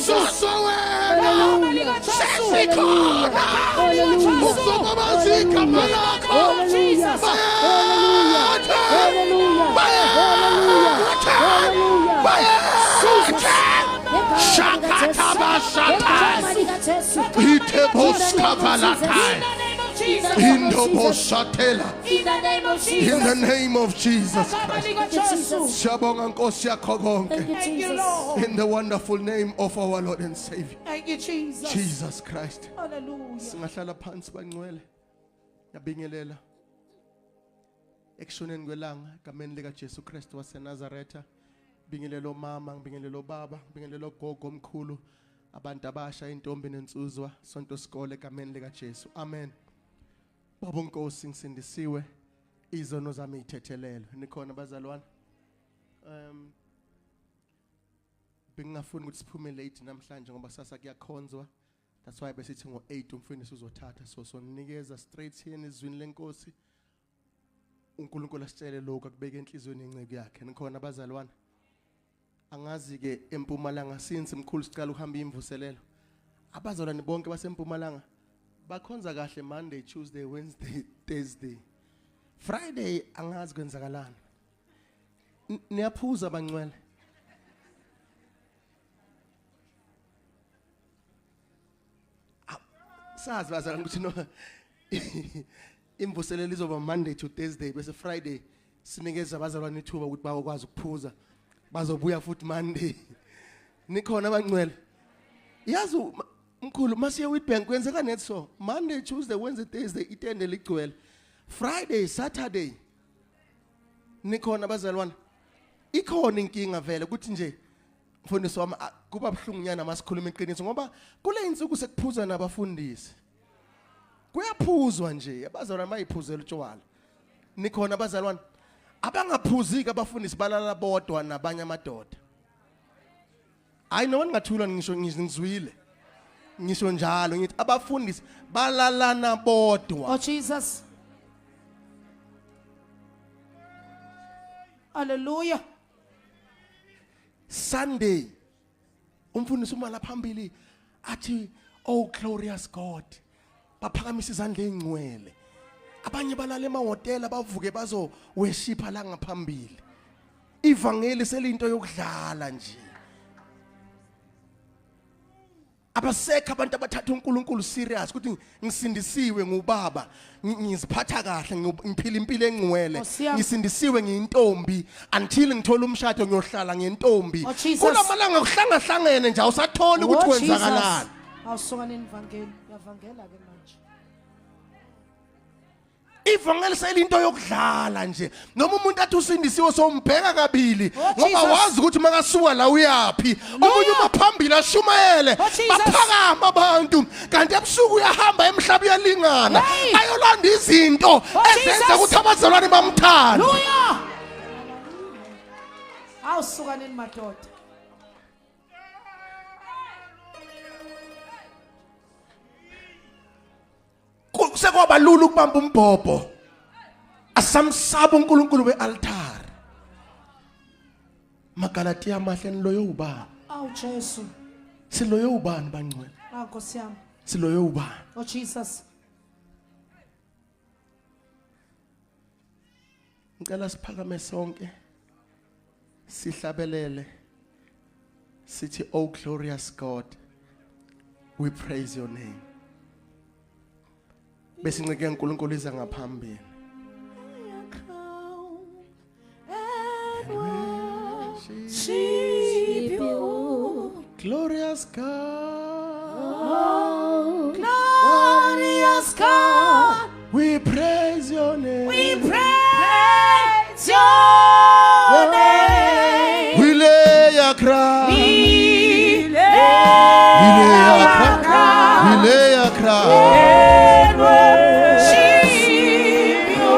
Jesus. Sisoswa wena. Hallelujah. Sesikhona. Hallelujah. Ukuzobabaza igama lakho. Hallelujah. Bayethe. Hallelujah. Bayethe. Hallelujah. Bayethe. Shakatabashatai. Iteboskavalatai. Indobosatela. In the name of In Jesus. the name of Jesus Christ. Thank you, Jesus. Siyabonga Nkosi yakho konke. Thank you, Thank you, Jesus. Lord. In the wonderful name of our Lord and Savior Thank you, Jesus. Jesus Christ. Hallelujah. Singahlala phansi bangcwele. Ngiyabingelela. Ekushoneni kwelanga egameni lika Jesu Christ waseNazaretha. Bingelela omama, ngibingelela obaba, ngibingelela ogogo omkhulu, abantu abasha, intombi nensuzwa, sonto sikole egameni lika Jesu. Amen. Baba Nkosi ngisindisiwe. Izono zami ithethelelwe. Nikhona bazalwane? Bengingafuni ukuthi siphume late namhlanje ngoba sasa kuyakhonzwa. That's why besithi ngo8 umfundisi uzothatha so sonikeza straight here ezwini lenkosi. uNkulunkulu asitshele lokhu akubeke enhlizweni yenceku yakhe. Nikhona bazalwane? Angazi ke eMpumalanga since mkhulu sicala uhamba imvuselelo. Abazalwane bonke baseMpumalanga bakhonza kahle Monday, Tuesday, Wednesday, Thursday. Friday angazi kwenzakalani. Niyaphuza bangcwele. Sazi bazalwane ukuthi no imvuselelo izoba Monday to Thursday bese Friday sinikeza abazalwane ithuba ukuthi bakwazi ukuphuza bazobuya futhi Monday. Nikhona abangcwele? Yazi mkhulu masiye Witbank kwenzeka net so Monday, Tuesday, Wednesday, Thursday itende ligcwele. Friday, Saturday. Nikhona abazalwane? Ikhona inkinga vele ukuthi nje mfundisi wami kuba buhlungu nyana masikhuluma iqiniso ngoba kule insuku sekuphuza nabafundisi. Kuyaphuzwa nje abazalwane bayiphuzela utshwala. Nikhona abazalwane? Abangaphuziki abafundisi balala bodwa nabanye amadoda. Hayi noma ningathula ngisho ngizwile. Ngisho njalo ngithi abafundisi balalana bodwa. Oh Jesus. Hallelujah. Sunday umfundisi uma lapha phambili athi oh glorious God, baphakamisa izandla ezingcwele. Abanye balala emahhotela bavuke bazo worship la ngaphambili. Ivangeli selinto yokudlala nje. Abasekho abantu abathatha uNkulunkulu serious ukuthi ngisindisiwe ngubaba, ngiziphatha kahle, ngiphila impilo engcwele, Nkosi yami. ngisindisiwe ngiyintombi until ngithola umshado ngiyohlala ngentombi. Oh, Jesus. Kulamalanga kuhlangahlangene nje awusatholi ukuthi Oh, kwenzakalani. Jesus. Awusuka nenivangeli, uyavangela ke manje. Ivangeli selinto yokudlala nje. Noma umuntu athi usindisiwe sombheka kabili Oh, ngoba Jesus. wazi ukuthi makasuka la uyapi. Omunye uma phambili ashumayele Oh, Jesus. baphakama abantu kanti ebusuku uyahamba emhlaba uyalingana Hey. ayolanda izinto Oh, ezenza Jesus. ukuthi abazalwane bamthande. Hallelujah. Awusuka nini madoda. Sekwaba lula ukubamba umbhobho. Asamsaba uNkulunkulu wealtar. Magalatiya amahle niloyo ubani? Awu Jesu. Siloyo ubani bangcwele? Awu Nkosi yami. Siloyo ubani? Oh Jesus. Ngicela siphakame sonke sihlabelele sithi oh glorious God, we praise your name. Bese inceke kaNkulunkulu iza ngaphambili. Glorious God, Glorious God, we praise your name. we praise your name. We lay our crown. We We lay our crown. We lay our crown. and worship you.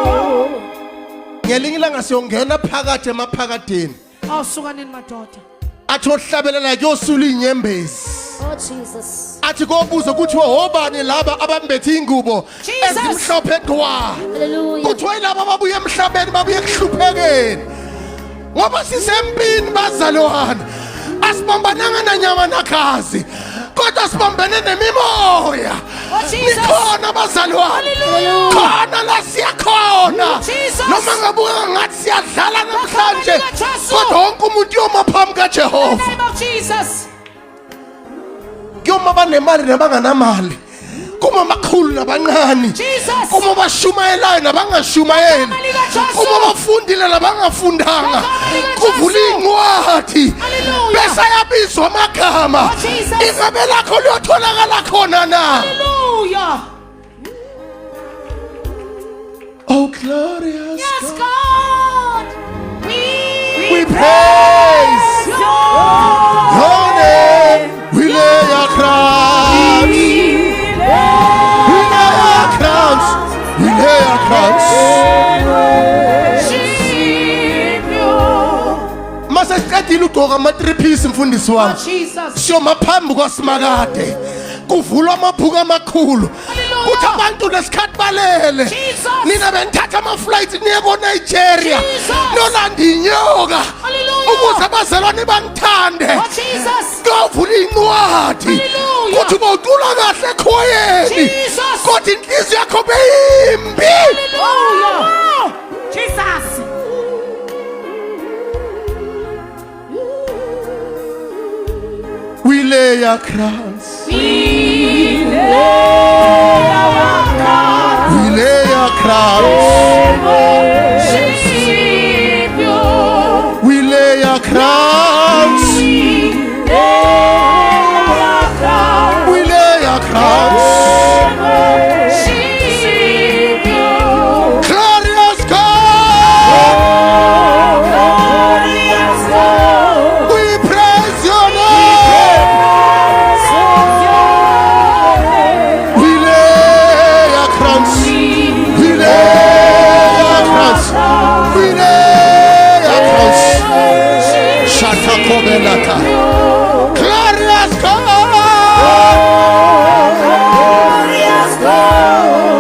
Ngelinye ilanga siyongena phakathi emaphakadeni. Awusuka nini madoda. Athi ohlabelela kuyosula inyembezi. Oh Jesus. Athi kobuza ukuthi obani laba abambethe ingubo Jesus. ezimhlophe qwa. Hallelujah. Kuthiwa yilaba ababuya emhlabeni babuye ekuhluphekeni. Ngoba sisempini bazalwane. Asibambananga nanyama nagazi, kodwa sibambene nemimoya. Oh, Jesus. Nikhona abazalwane. Hallelujah. Khona la siyakhona. Jesus. Noma ngabuka ngathi siyadlala namhlanje, likaJesu. kodwa wonke umuntu uyoma phambi In kaJehova. the name of Jesus. Kuyoma abanemali nabanganamali, kuma amakhulu nabancane, Jesus. kuma abashumayelayo nabangashumayeli, Igama likaJesu. kuma abafundile nabangafundanga. Igama likaJesu. Kuvula iy'ncwadi Hallelujah. bese ayabizwa amagama. Oh, Jesus. Ingabe lakho liyotholakala khona na? Hallelujah. Oh glorious Yes, God. God. We praise your name. We lay our crowns. We lay our crowns. We lay our crowns. Mase siqedile ugqoka ama-three piece, mfundisi wami, Oh, Jesus. siyoma phambi kwasimakade, kuvulwa amabhuku amakhulu, Hallelujah. kuthi abantu lesikhathi balele, Jesus. nina benithatha ama-flight niye koNigeria, Jesus. nolanda inyoka Hallelujah. ukuze abazalwane banithande. Oh, Jesus. Kuyovula iy'ncwadi, Hallelujah. kuthi bowucula kahle ekhoyeni, Jesus. kodwa inhliziyo yakho beyimbi. Hallelujah. Jesus. We lay our crowns. We lay our crowns. We lay our crowns. Worship you. We lay our crowns. We lay our crowns. We lay our crowns. Worship you. Glorious God, Glorious God. we praise your name. We lay our crowns. We lay our crowns. We lay our crowns. Shatakobelata. Glorious God,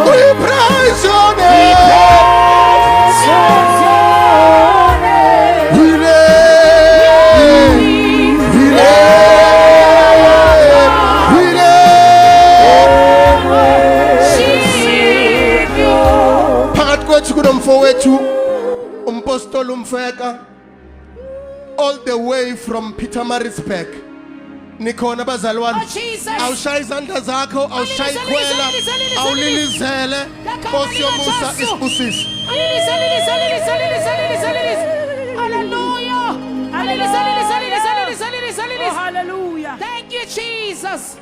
we praise your name. We lay, we lay, we lay. Phakathi kwethu kunomfowethu umpostoli umfeka, all the way from Pietermaritzburg. Nikhona bazalwane? Oh, Jesus. Awushaya izandla zakho, awushaya ikhwela, awulilizele. Nkosi yomusa isibusise. Hallelujah. Oh, hallelujah. Thank you, Jesus.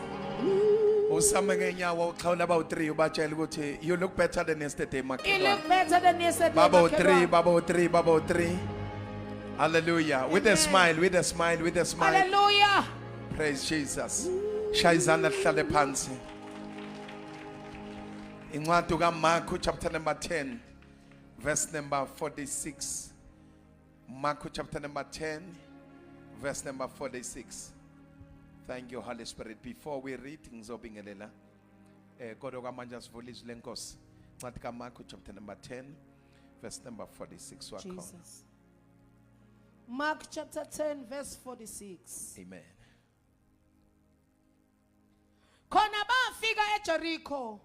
Usame ngenyawo uxhawula abawu-3, ubatshela ukuthi you look better than yesterday, You makhelwane. look better than yesterday. Baba u-3, makhelwane. baba u-3, baba u-3. Hallelujah. With a smile, with a smile, with a smile. Hallelujah. Praise Jesus. Shaya izandla, sihlale phansi. Incwadi kaMark chapter number 10 verse number 46. Mark chapter number 10 verse number 46. Thank you, Holy Spirit. Before we read, ngizobingelela. Kodwa kwamanje asivule izwi lenkosi. Incwadi kaMark chapter number 10 verse number 46 wakhona. Jesus. Mark chapter 10 verse 46. Amen. Khona bafika eJericho.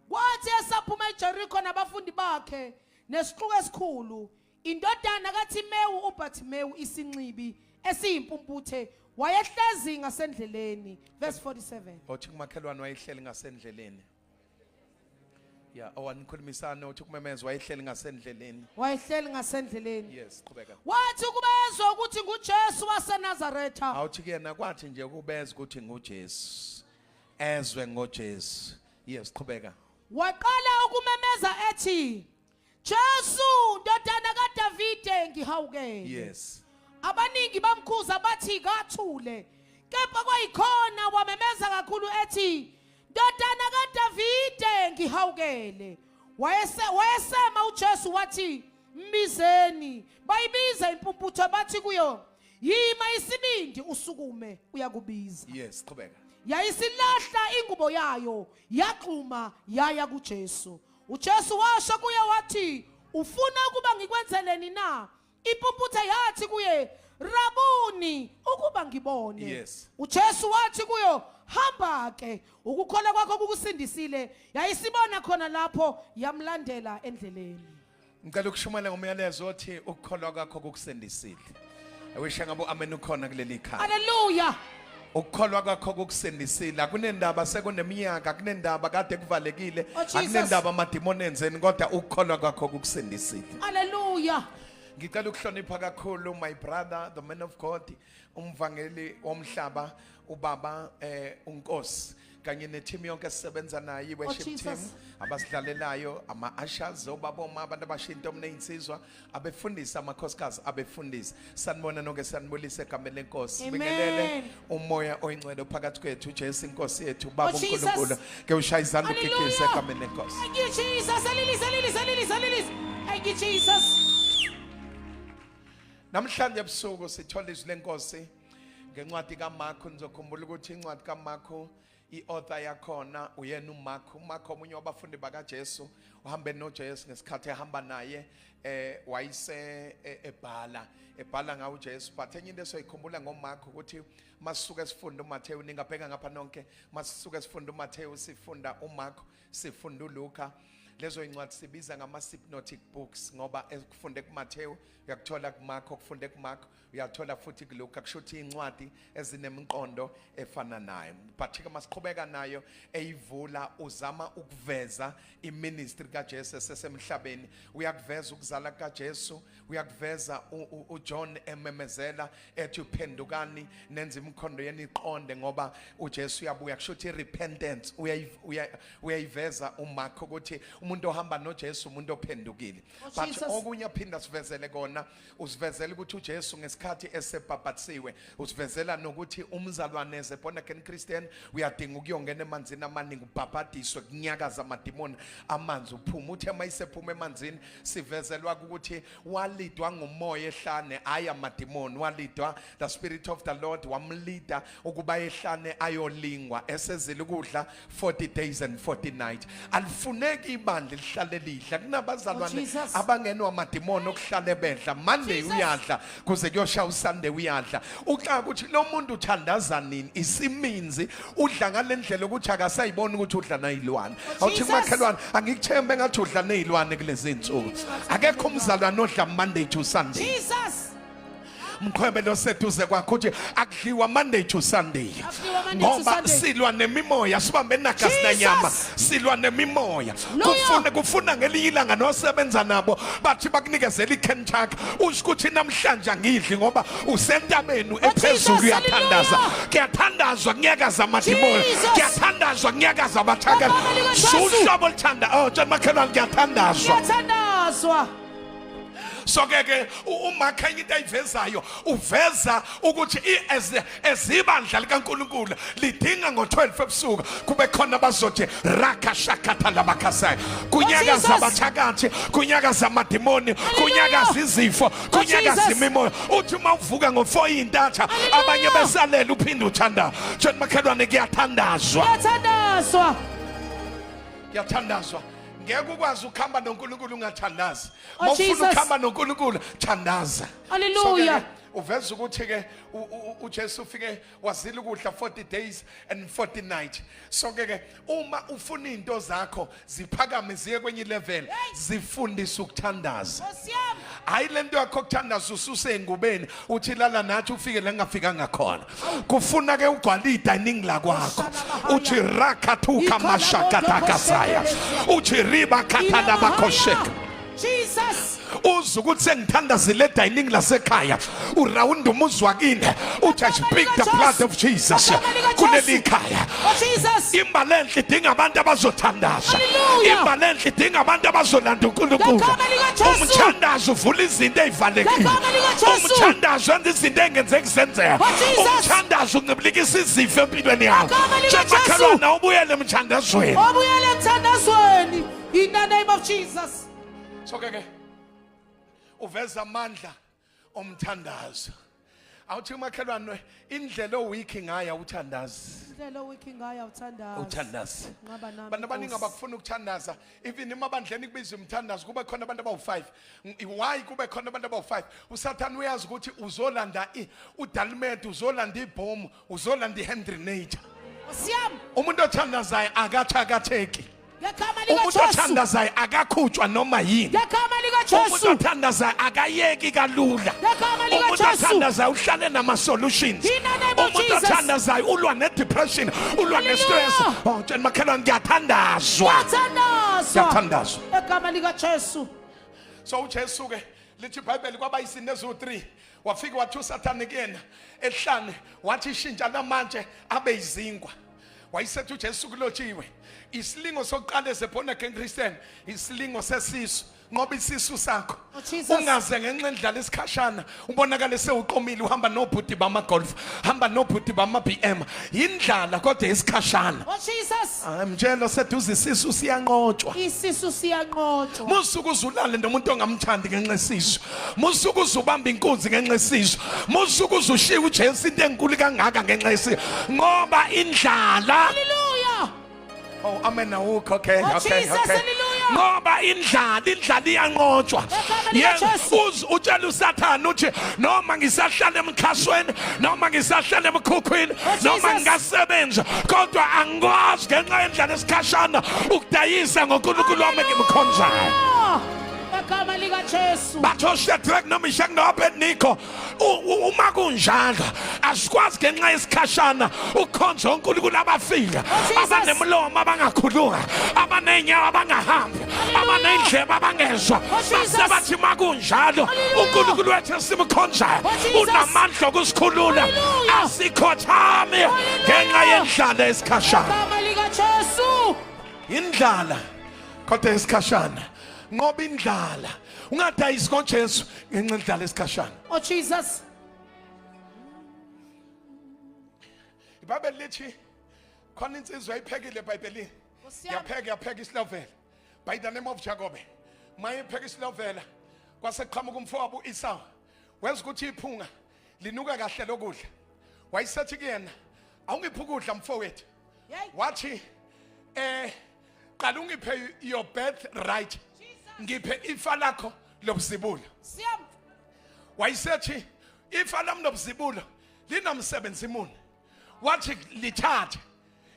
Kwathi esaphuma eJericho nabafundi bakhe nesixuku esikhulu, indodana kaThimewu uBartimewu isinxibi esiyimpumputhe wayehlezi ngasendleleni. Verse 47. Othi kumakhelwane, wayehleli ngasendleleni. Ya, owanikhulumisana, uthi kumemeza, wayehleli ngasendleleni. Wayehleli ngasendleleni. Yes, qhubeka. Wathi ukuba ezwe ukuthi nguJesu waseNazaretha. Awuthi kuyena, kwathi nje kubeza ukuthi nguJesu. Ezwe ngoJesu. Yes, qhubeka. Waqala ukumemeza ethi, "Jesu, ndodana kaDavide, ngihawukele." Abaningi bamkhuza bathi kathule. Kepha kwayikhona wamemeza kakhulu ethi, "Ndodana kaDavide, ngihawukele." Wayesema uJesu wathi, "Mbizeni." Bayibiza impumputhe bathi kuyo, "Yima isibindi, usukume, uyakubiza." Yes, qhubeka. Yayisilahla ingubo yayo, yaxhuma yaya kuJesu. UJesu washo kuye wathi, "Ufuna ukuba ngikwenzeleni na?" Impumputhe yathi kuye, Rabuni, ukuba ngibone. Yes. UJesu wathi kuyo, hamba ke, ukukholwa kwakho kukusindisile. Yayisibona khona lapho, yamlandela endleleni. Ngicela ukushumayela ngomyalezo othi ukukholwa kwakho kukusindisile. I wish ngabe amen ukhona kuleli khaya. Hallelujah. Ukukholwa kwakho kukusindisile. Akunendaba sekuneminyaka, akunendaba kade kuvalekile, Oh, Jesus. akunendaba amadimoni enzeni, kodwa ukukholwa kwakho kukusindisile. Hallelujah. Ngicela ukuhlonipha kakhulu my brother, the man of God, umvangeli womhlaba, ubaba uNkosi, kanye neteam yonke esisebenza nayo, i-worship Oh, Jesus. team abasidlalelayo, ama-ushers, obaba, oma, abantu abashinto omneyinsizwa, abefundisi, amakhosikazi abefundisi. Sanibona nonke, sanibulise egameni lenkosi. Amen. Bingelele umoya oyingcwele phakathi kwethu, uJesu inkosi yethu, ubaba Oh, Jesus. uNkulunkulu. Ke ushaye izandla ugigise Hallelujah. egameni lenkosi. Thank you, Jesus. Hallelujah, hallelujah, hallelujah, hallelujah. Thank you, Jesus. Namhlanje ebusuku sithola izwi lenkosi ngencwadi kaMarko. Nizokhumbula ukuthi incwadi kaMarko, i-author yakhona uyena uMarko. uMarko omunye wabafundi bakaJesu, uhambe noJesu ngesikhathi ehamba naye, wayise ebhala ngawo uJesu. But enye into esoyikhumbula ngoMarko ukuthi masisuke sifunda uMathewu, ningabheka ngapha nonke, masisuke sifunda uMathewu, sifunda uMarko, sifunda uLuka, lezo incwadi sibiza ngama-synoptic books, ngoba ekufunde kuMathewu uyakuthola kuMarko, okufunde kuMarko uyathola futhi kuLuka. Kusho ukuthi incwadi ezinemiqondo efana nayo. But ke masiqhubeka nayo eyivula, uzama ukuveza iministry kaJesu esesemhlabeni. Uyakuveza ukuzala kaJesu, uyakuveza uJohn ememezela ethi phendukani nenze imikhondo yenu iqonde ngoba uJesu uyabuya. Kusho ukuthi repentance uyayiveza uMarko ukuthi umuntu ohamba noJesu umuntu ophendukile. Oh, But Jesus. okunye aphinda sivezele kona, usivezela ukuthi uJesu ngesikhathi esebhabhatisiwe, usivezela nokuthi umzalwane as a born again Christian uyadinga ukuyongena emanzini amaningi, ubhabhadiswe, kunyakaza amadimoni, amanzi uphuma. Uthe mayisephuma emanzini, sivezelwa ukuthi walidwa ngumoya ehlane, hayi amadimoni, walidwa the spirit of the Lord, wamlida ukuba ehlane ayolingwa esezile ukudla 40 days and 40 nights. Alifuneki ibandla lihlale lidla. Kunabazalwane Oh, Jesus. abangenwa amadimoni okuhlale bedla. Monday Jesus. uyadla kuze kuyoshaya uSunday uyadla. Uxaka ukuthi lo muntu uthandaza nini, isiminzi udla ngalendlela ukuthi akasayiboni ukuthi udla nayilwane. Oh, Awuthi Jesus. makhelwane, angikuthembe ngathi udla nezilwane kulezi insuku. Akekho umzalwane odla Monday to Sunday. Jesus. Mqhwebe lo seduze kwakho uthi akudliwa Monday to Sunday. Akudliwa Monday to Ngoba Sunday. silwa nemimoya, sibambe nagazi Jesus. nanyama, silwa nemimoya. Hallelujah. Kufuna ngelinye ilanga nosebenza nabo bathi bakunikezela iKentucky, usho ukuthi namhlanje angidli ngoba usentabeni Oh, ephezulu Jesus, uyathandaza. hallelujah. Kuyathandazwa kunyakaza amadimoni, Jesus. kuyathandazwa kunyakaza abathakathi. Ngegama likaJesu. Suhlobo oluthanda, oh tshela makhelwane kuyathandazwa. Kuyathandazwa. So ke ke uMark enye into ayivezayo, uveza ukuthi ezibandla likaNkulunkulu lidinga ngo-12 ebusuku kube khona abazothi raka shakatha labakhasaya, kunyakaza Jesus. abathakathi, kunyakaza amadimoni, kunyakaza izifo, kunyakaza Jesus. imimoya. Uthi uma uvuka ngo-4 intatha, Hallelujah. abanye besalele, uphinde uthandaza. Tshela makhelwane kuyathandazwa. Kuyathandazwa. Kuyathandazwa. Ngeke ukwazi ukuhamba noNkulunkulu ungathandazi. Oh, Mawufuna Jesus. ukuhamba noNkulunkulu, thandaza. Hallelujah. So ke, uveza ukuthi ke uJesu ufike wazila ukudla 40 days and 40 nights. So ke ke uma ufuna izinto zakho ziphakame ziye kwenye level, zifundise ukuthandaza. Nkosi yami. Hayi lento yakho ukuthandaza ususe engubeni uthi lala nathi ufike la ngafikanga khona. Kufuna ke ugcwale idining la kwakho. Uthi rakathuka mashakatakasaya. Uthi riba khathala bakhosheka. Jesus. Uze ukuthi sengithandazile dining lasekhaya, uround umuzi wakini uthi I speak the blood of Jesus kuleli khaya. Oh Jesus. Imbalenhle idinga abantu abazothandaza. Hallelujah. Imbalenhle idinga abantu abazolanda uNkulunkulu. Ngegama likaJesu. Umthandazo uvula izinto ezivalekile. Ngegama likaJesu. Umthandazo wenza izinto engenzeki zenzeka. Oh, Jesus. Umthandazo uncibilikisa izifo empilweni yakho. Ngegama likaJesu. Makhelwane, ubuyele emthandazweni. Obuyele emthandazweni. In the name of Jesus. So ke ke uveza amandla omthandazo. Awuthi umakhelwane, indlela oweak ngayo awuthandazi. Indlela oweak ngayo awuthandazi. Awuthandazi. Nqaba nami, Abantu abaningi Nkosi. abakufuna ukuthandaza, even emabandleni kubizwa umthandazo kube khona abantu abawu5. Why kube khona abantu abawu5? USathane uyazi ukuthi uzolanda udalmet, uzolanda ibhomu, uzolanda ihand grenade. Nkosi yami. Umuntu othandazayo akathakatheki. Ngegama Umuntu likaJesu. othandazayo akakhutshwa noma yini. Ngegama Umuntu likaJesu. othandazayo akayeki kalula. Ngegama Umuntu likaJesu. othandazayo uhlale nama-solutions. In the name of Umuntu Jesus. othandazayo ulwa ne-depression, ulwa ne-stress. Hallelujah. Oh, tshela makhelwane, ngiyathandazwa. Ngiyathandazwa. Ngiyathandazwa. Egama likaJesu. So uJesu ke lithi iBhayibheli kwaba izinto eziwu3, wafika wathi uSathane kuyena ehlane, wathi shintsha lamatshe abe izinkwa. Wayesethi uJesu kulotshiwe, isilingo sokuqala ezeborn again Christian, isilingo sesisu. Ngoba isisu sakho Oh, Jesus. ungaze ngenxa endlala isikhashana ubonakale sewuqomile, uhamba nobhuti bama-Golf, hamba nobhuti bama-BM, yindlala kodwa isikhashana. Oh Jesus. Mtshelo seduze, isisu siyanqotshwa. Isisu siyanqotshwa. Musuku uzulale nomuntu ongamthandi ngenxa yesisu. Musuku uzubamba inkunzi ngenxa yesisu. Musuku uzushiya uJesu into enkulu kangaka ngenxa yesisu, ngoba indlala. Hallelujah. Oh, amen, awukho. Okay. Oh, Okay. Jesus, Okay. hallelujah. Ngoba indlala iyanqotshwa. Egama likaJesu. Utshela uSathane uthi noma ngisahlala emxhasweni, noma ngisahlala emkhukhwini, Oh, noma Jesus. ngingasebenza, kodwa angikwazi ngenxa yendlala esikhashana ukudayisa ngoNkulunkulu wami engimkhonzayo. Ah, Egama likaJesu. Batho Shadrach noMeshach noAbednego, uma kunjalo asikwazi ngenxa yesikhashana ukukhonza uNkulunkulu abafika, Oh, Jesus. abanemlomo abangakhuluma, abanenyawo abangahambi, abanendlebe abangezwa. Oh, Jesus. Base bathi makunjalo, Hallelujah. uNkulunkulu wethu esimkhonzayo Oh, Jesus. unamandla okusikhulula. Hallelujah. Asikhothami ngenxa yendlala yesikhashana. Egama likaJesu. Indlala kodwa esikhashana. Ngoba indlala, ungadayisi ngoJesu ngenxa yendlala esikhashana. Oh Jesus. IBhayibheli lithi khona insizwa ayiphekile eBhayibhelini. Nkosi yami. Yapheka, yapheka isilovela by the name of Jacob. Mayepheka isilovela kwase kuqhamuka umfowabo uEsau, wenza ukuthi iphunga linuka kahle lokudla. Wayesethi kuyena, awungiphi ukudla mfowethu? Yey. Wathi qala ungiphe your birth right, ngiphe ifa lakho lobuzibulo. Siyam. Wayesethi ifa lami lobuzibulo linamsebenzi muni? Wathi lithathe.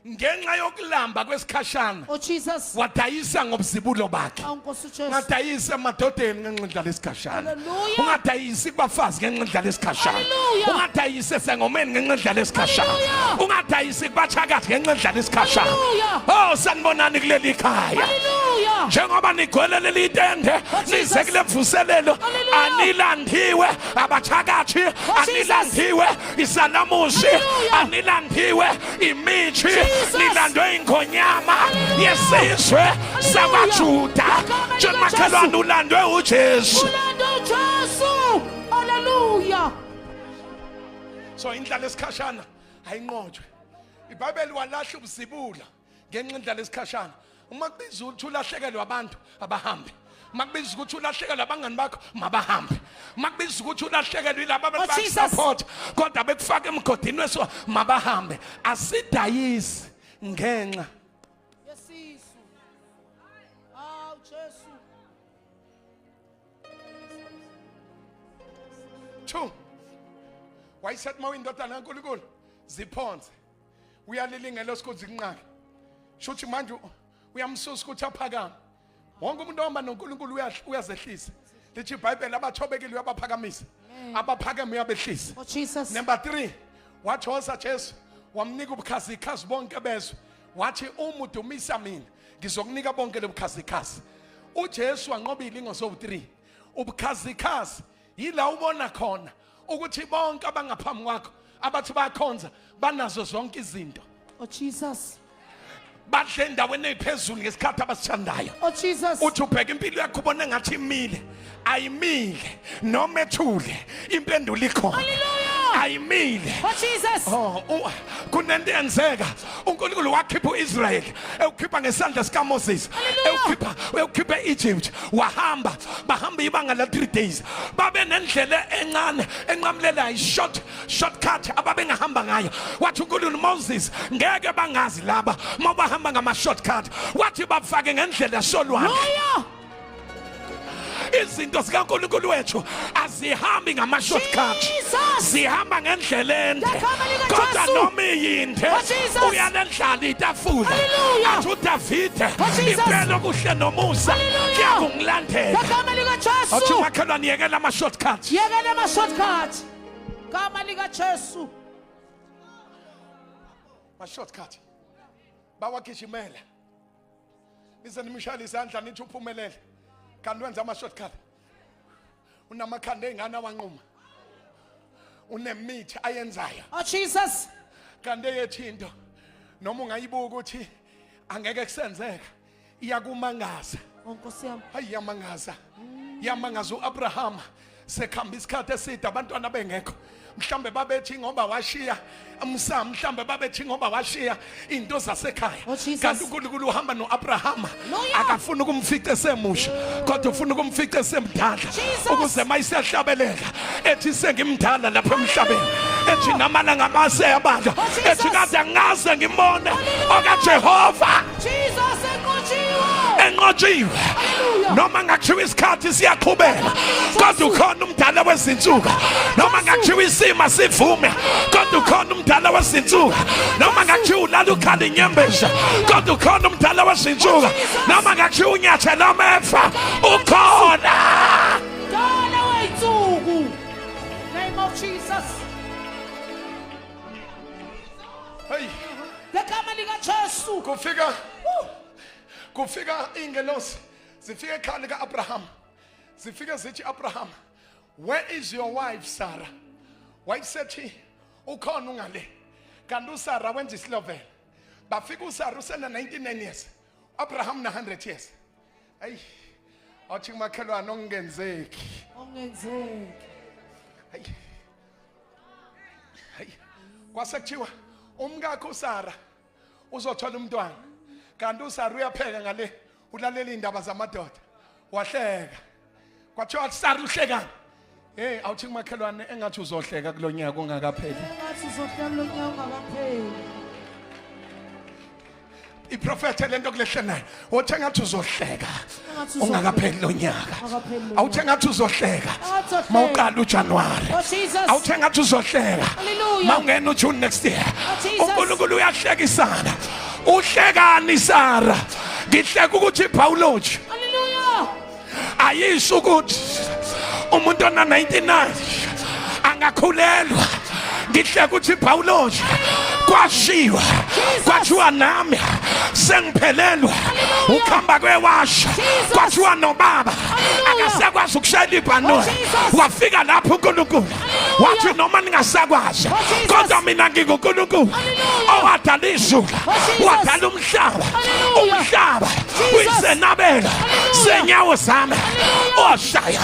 Ngenxa yokulamba kwesikhashana Oh Jesus. wadayisa ngobuzibulo bakhe. Awu Nkosi uJesu. Ungadayisi emadodeni ngenxa yendlala esikhashana. Hallelujah. Ungadayisi kubafazi ngenxa yendlala esikhashana. Hallelujah. Ungadayisi esengomeni ngenxa yendlala esikhashana. Hallelujah. Ungadayisi kubathakathi ngenxa yendlala esikhashana. Hallelujah. Oh, sanibonani kuleli khaya. Hallelujah. Njengoba nigcwele leli tende, Oh, nize Jesus. kule mvuselelo, Hallelujah. anilandiwe abathakathi, Oh, Jesus. anilandiwe isalamusi, Hallelujah. anilandiwe imithi, Jesus. nilandwe ingonyama yesizwe sakwaJuda. Igama Tshela likaJesu. makhelwane, ulandwe uJesu. Ulando uJesu. Hallelujah. So indlala esikhashana ayinqotshwe. IBhayibheli walahla ubuzibula ngenxa indlala esikhashana. Uma kubiza ukuthi ulahlekelwe abantu, abahambe. Uma kubiza ukuthi ulahlekelwe abangani bakho, mabahambe. Uma kubiza ukuthi ulahlekelwe yilabo Oh, Jesus. abakusupport kodwa bekufaka emgodini weso, mabahambe. Asidayisi ngenxa Yesisu. Awu Jesu. 2. Wayesethi uma uyindodana kaNkulunkulu ziphonse, uyalilingela osikuthi kunqake shuthi manje uyamsusa ukuthi aphakame. Wonke umuntu ohamba noNkulunkulu uyazehlisa. Lithi iBhayibheli abathobekile uyabaphakamisa, abaphakeme uyabehlisa. Oh Jesus. Number 3, wathosa Jesu wamnika ubukhazikhazi bonke bezwe, wathi uma udumisa mina ngizokunika bonke lobukhazikhazi. uJesu wanqoba izilingo zowu3. Ubukhazikhazi yila ubona khona ukuthi bonke abangaphambi kwakho abathi bayakhonza banazo zonke izinto, Oh Jesus. badle endaweni eziphezulu ngesikhathi abasithandayo. Oh Jesus. Uthi ubheka impilo yakho ubone ngathi imile, ayimile. Noma ethule, impendulo ikhona. Hallelujah. Ayimile. Oh Jesus. Oh, kunento eyenzeka. UNkulunkulu wakhipha uIsrael, ewukhipha ngesandla sikaMoses, Hallelujah. ewukhipha eEgypt, wahamba, bahamba ibanga la 3 days. Babe nendlela encane enqamulelayo, shortcut ababengahamba ngayo. Wathi uNkulunkulu Moses, ngeke bangazi laba mawubahamba ngama shortcut. Wathi bafake ngendlela solwandle. Hallelujah. Izinto zikaNkulunkulu wethu azihambi ngama shortcut. Jesus. Zihamba ngendlela ende. Ngegama likaJesu. Kodwa noma iyinde Oh, Jesus. uyalendlala itafula. Hallelujah. Athi uDavide, Oh, Jesus. impela okuhle nomusa Hallelujah. kuyakungilandela. Ngegama likaJesu. Athi umakhelwane, yekela ama shortcuts. Yekela ama shortcut. Gama likaJesu. Ma shortcut. Bawagijimela. Nize nimshayele izandla nithi uphumelele. Kanti wenza ama shortcut. Unamakhanda engane awanquma. Unemithi ayenzayo. Oh Jesus. Kanti eyethu into noma ungayibuka ukuthi angeke kusenzeka, iyakumangaza. Oh Nkosi yami. Hayi, iyamangaza, iyamangaza. uAbraham sekhamba isikhathi eside abantwana bengekho. Mhlambe babethi ngoba washiya umsa, mhlambe babethi ngoba washiya into zasekhaya. Oh, Jesus. Kanti uNkulunkulu uhamba noAbraham. Hallelujah. Akafuni ukumfica esemusha, kodwa ufuna ukumfica esemdala, Jesus. ukuze mayisehlabelela ethi sengimdala lapha emhlabeni, ethi namalanga amase abala, Oh, Jesus. ethi kade angaze ngimbone okaJehova Jesus enqotshiwe. Enqotshiwe. Hallelujah. Noma ngakuthiwa isikhathi siyaqhubeka, kodwa ukhona umdala wezinsuku. Noma ngakuthiwa isimo sivume, kodwa ukhona umdala wezinsuku. Noma ngakuthiwa ulala ukhala inyembezi, kodwa ukhona umdala wezinsuku. Noma ngakuthiwa unyathela ameva, ukhona. Dala weyinsuku. Name of Jesus. Hey. Ngegama likaJesu. Kufika ingelosi, zifika ekhaya lika-Abraham, zifike zithi, "Abraham, where is your wife Sarah?" Wayesethi ukhona ungale. Kanti uSarah wenza isilovela. Bafika uSarah usena 99 years, Abraham na 100 years. Ayi, awuthi kumakhelwane, okungenzeki. Ongenzeki. Hayi, hayi, kwase kuthiwa umkakho uSarah uzothola umntwana. Kanti uSarah uyapheka ngale, ulalela indaba zamadoda. Wahleka. Kwathiwa, "Sarah, uhlekani?" Hey, awuthi kumakhelwane, engathi uzohleka kulonyaka ungakapheli. Engathi uzohleka kulo nyaka ungakapheli. Iprofethe lento kulehle nayo, uthi engathi uzohleka Engathi uzohleka. ungakapheli lonyaka. Ungakapheli lo Awuthi engathi uzohleka Engathi uzohleka. mawuqala uJanuary. Oh Jesus. Awuthi engathi uzohleka Hallelujah. mawungena uJune next year. Oh, Jesus. UNkulunkulu uyahlekisana. "Uhlekani Sara?" "Ngihleka ukuthi biology Hallelujah. ayisho ukuthi umuntu ona 99 angakhulelwa. Ngihleka ukuthi biology kwashiwa, kwathiwa nami sengiphelelwa ukuhamba kwewasha, Jesus. kwathiwa nobaba Hallelujah. akasakwazi ukushayela ibhanoyi." Oh, Jesus. Wafika lapho uNkulunkulu wathi, "Noma ningasakwazi, Oh, Jesus. kodwa mina nginguNkulunkulu Hallelujah. owadala izulu, Oh, Jesus. wadala umhlaba. Hallelujah. Umhlaba Jesus. uyisenabelo Hallelujah. senyawo zami. Oshaya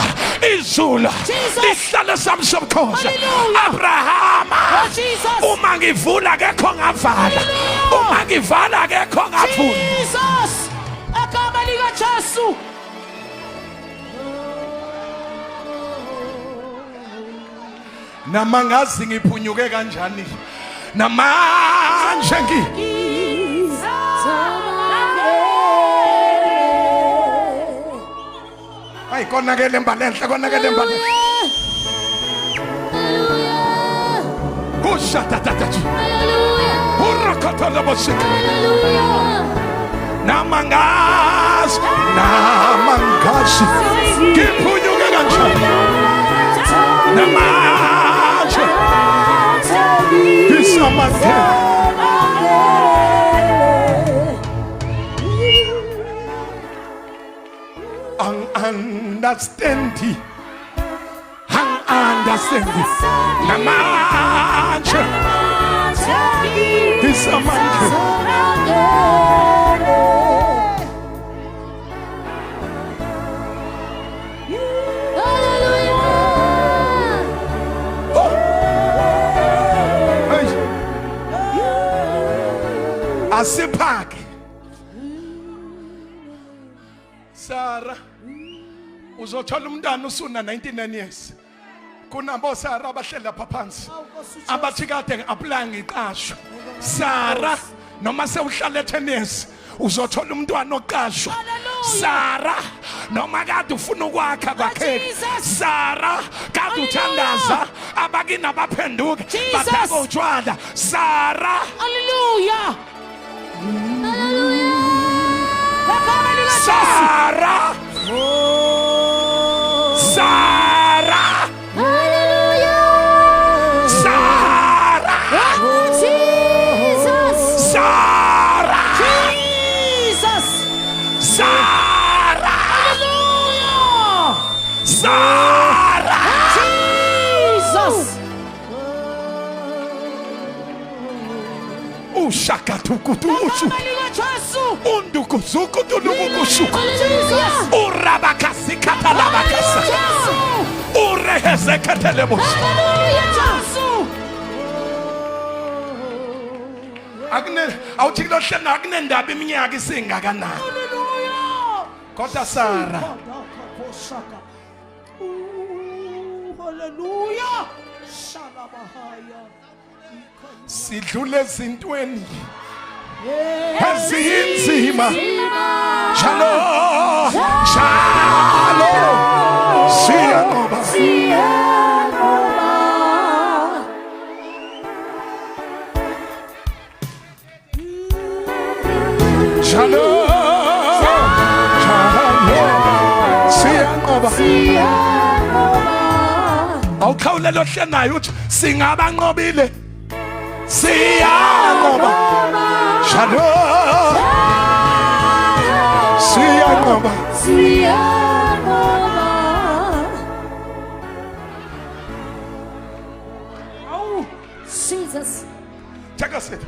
izulu Jesus. lihlale sami sobukhosi. Hallelujah. Abrahama, Oh, Jesus. uma ngivula akekho ngavala, uma ngivala akekho ngavula." Jesus. Egama likaJesu. Namangazi ngiphunyuke kanjani namanje ngi Hayi, konakele embalenhle, konakele embalenhle. Kushatatata urokotolobosika. Namangazi, namangazi ngiphunyuke kanjani namanje ngisamangele. Ang understand, ang understand namanje ngisamangele. Asiphake. Sarah uzothola umntana usuna 99 years. Kunabo Sarah abahleli lapha phansi. Abathi kade ngi-apply ngiqashwa. Sarah noma sewuhlale 10 years uzothola umntwana oqashwa. Sarah noma kade ufuna ukwakha kwakheke. Sarah kade uthandaza abakini abaphenduka bathaka utshwala. Sarah Hallelujah. Hallelujah. Sarah. Sarah. Hallelujah. Sarah. Oh, Jesus. Sarah. Jesus. Sarah. Hallelujah. Sarah. Jesus. Ushakatukutuushu. Igama likaJesu. Undukuzukutunubukushuku. Hallelujah. Urabakasikathalabakasa. Jesu. Urehezeketelebusu. Hallelujah. Jesu. Akune awuthi kulohlena akunendaba iminyaka isingakanani. Hallelujah. Kodwa Sarah Hallelujah. Shalabahaya. sidlule ezintweni ezinzima njalo njalo siyanqoba. Siyanqoba. Njalo njalo siyanqoba. Siyanqoba. Awukhawulele ohlenayo uthi singabanqobile siyanqoba njalo siyanqoba. Siyanqoba. Awu. Jesus. Take a seat.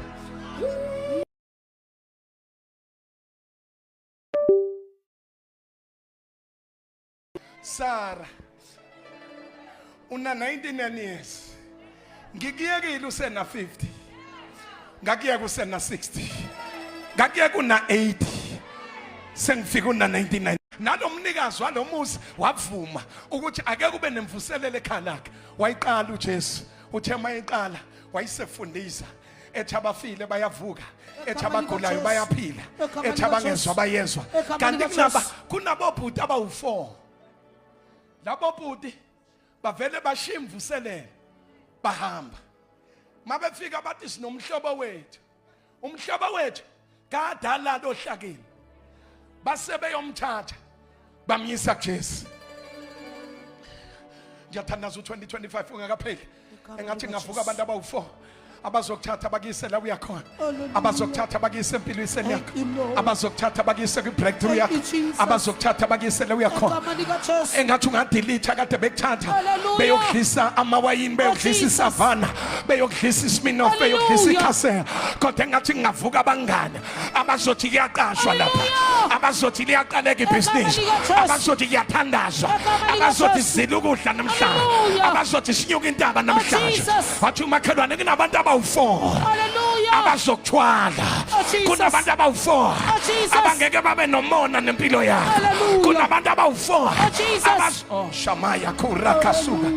Sarah una 99 years. Ngikuyekile usena 50. Ngakuyeka usena 60. Ngakuyeka una 80. Sengifika una 99. Nalomnikazi walomuzi wavuma ukuthi ake kube nemvuselelo ekhaya lakhe. Wayiqala uJesu. Uthe mayiqala wayisefundisa ethi abafile bayavuka, ethi abagulayo bayaphila, ethi abangezwa bayezwa. Kanti kunabobhuti abawu4. Labo bhuti bavele bashiya imvuselelo bahamba. Mabefika bathi sinomhlobo wethu. Umhlobo wethu kadala lohlakeni. Base beyomthatha bamyisa kuJesu. Ngiyathandaza u2025 ungakapheli. Engathi ngavuka abantu abawu4 abazokuthatha bakuyise la uyakhona, abazokuthatha bakuyise empilweni yakho, abazokuthatha bakuyise kwi-breakthrough yakho, abazokuthatha bakuyise la uyakhona. Engathi ungadelete kade bekuthatha beyokudlisa amawayini, beyokudlisa isavana, beyokudlisa isminoff, beyokudlisa ikhasela. Kodwa engathi ngingavuka abangane abazothi kuyaqashwa lapha, abazothi liyaqaleka ibhizinisi, abazothi kuyathandazwa, abazothi sizila ukudla namhlanje, abazothi sinyuka intaba namhlanje. Wathi umakhelwane kunabantu abawu4 abazokuthwala, kunabantu abawu4 abangeke babe nomona nempilo yakho, kunabantu abawu4 abaz oh Shamaya kurakasuka.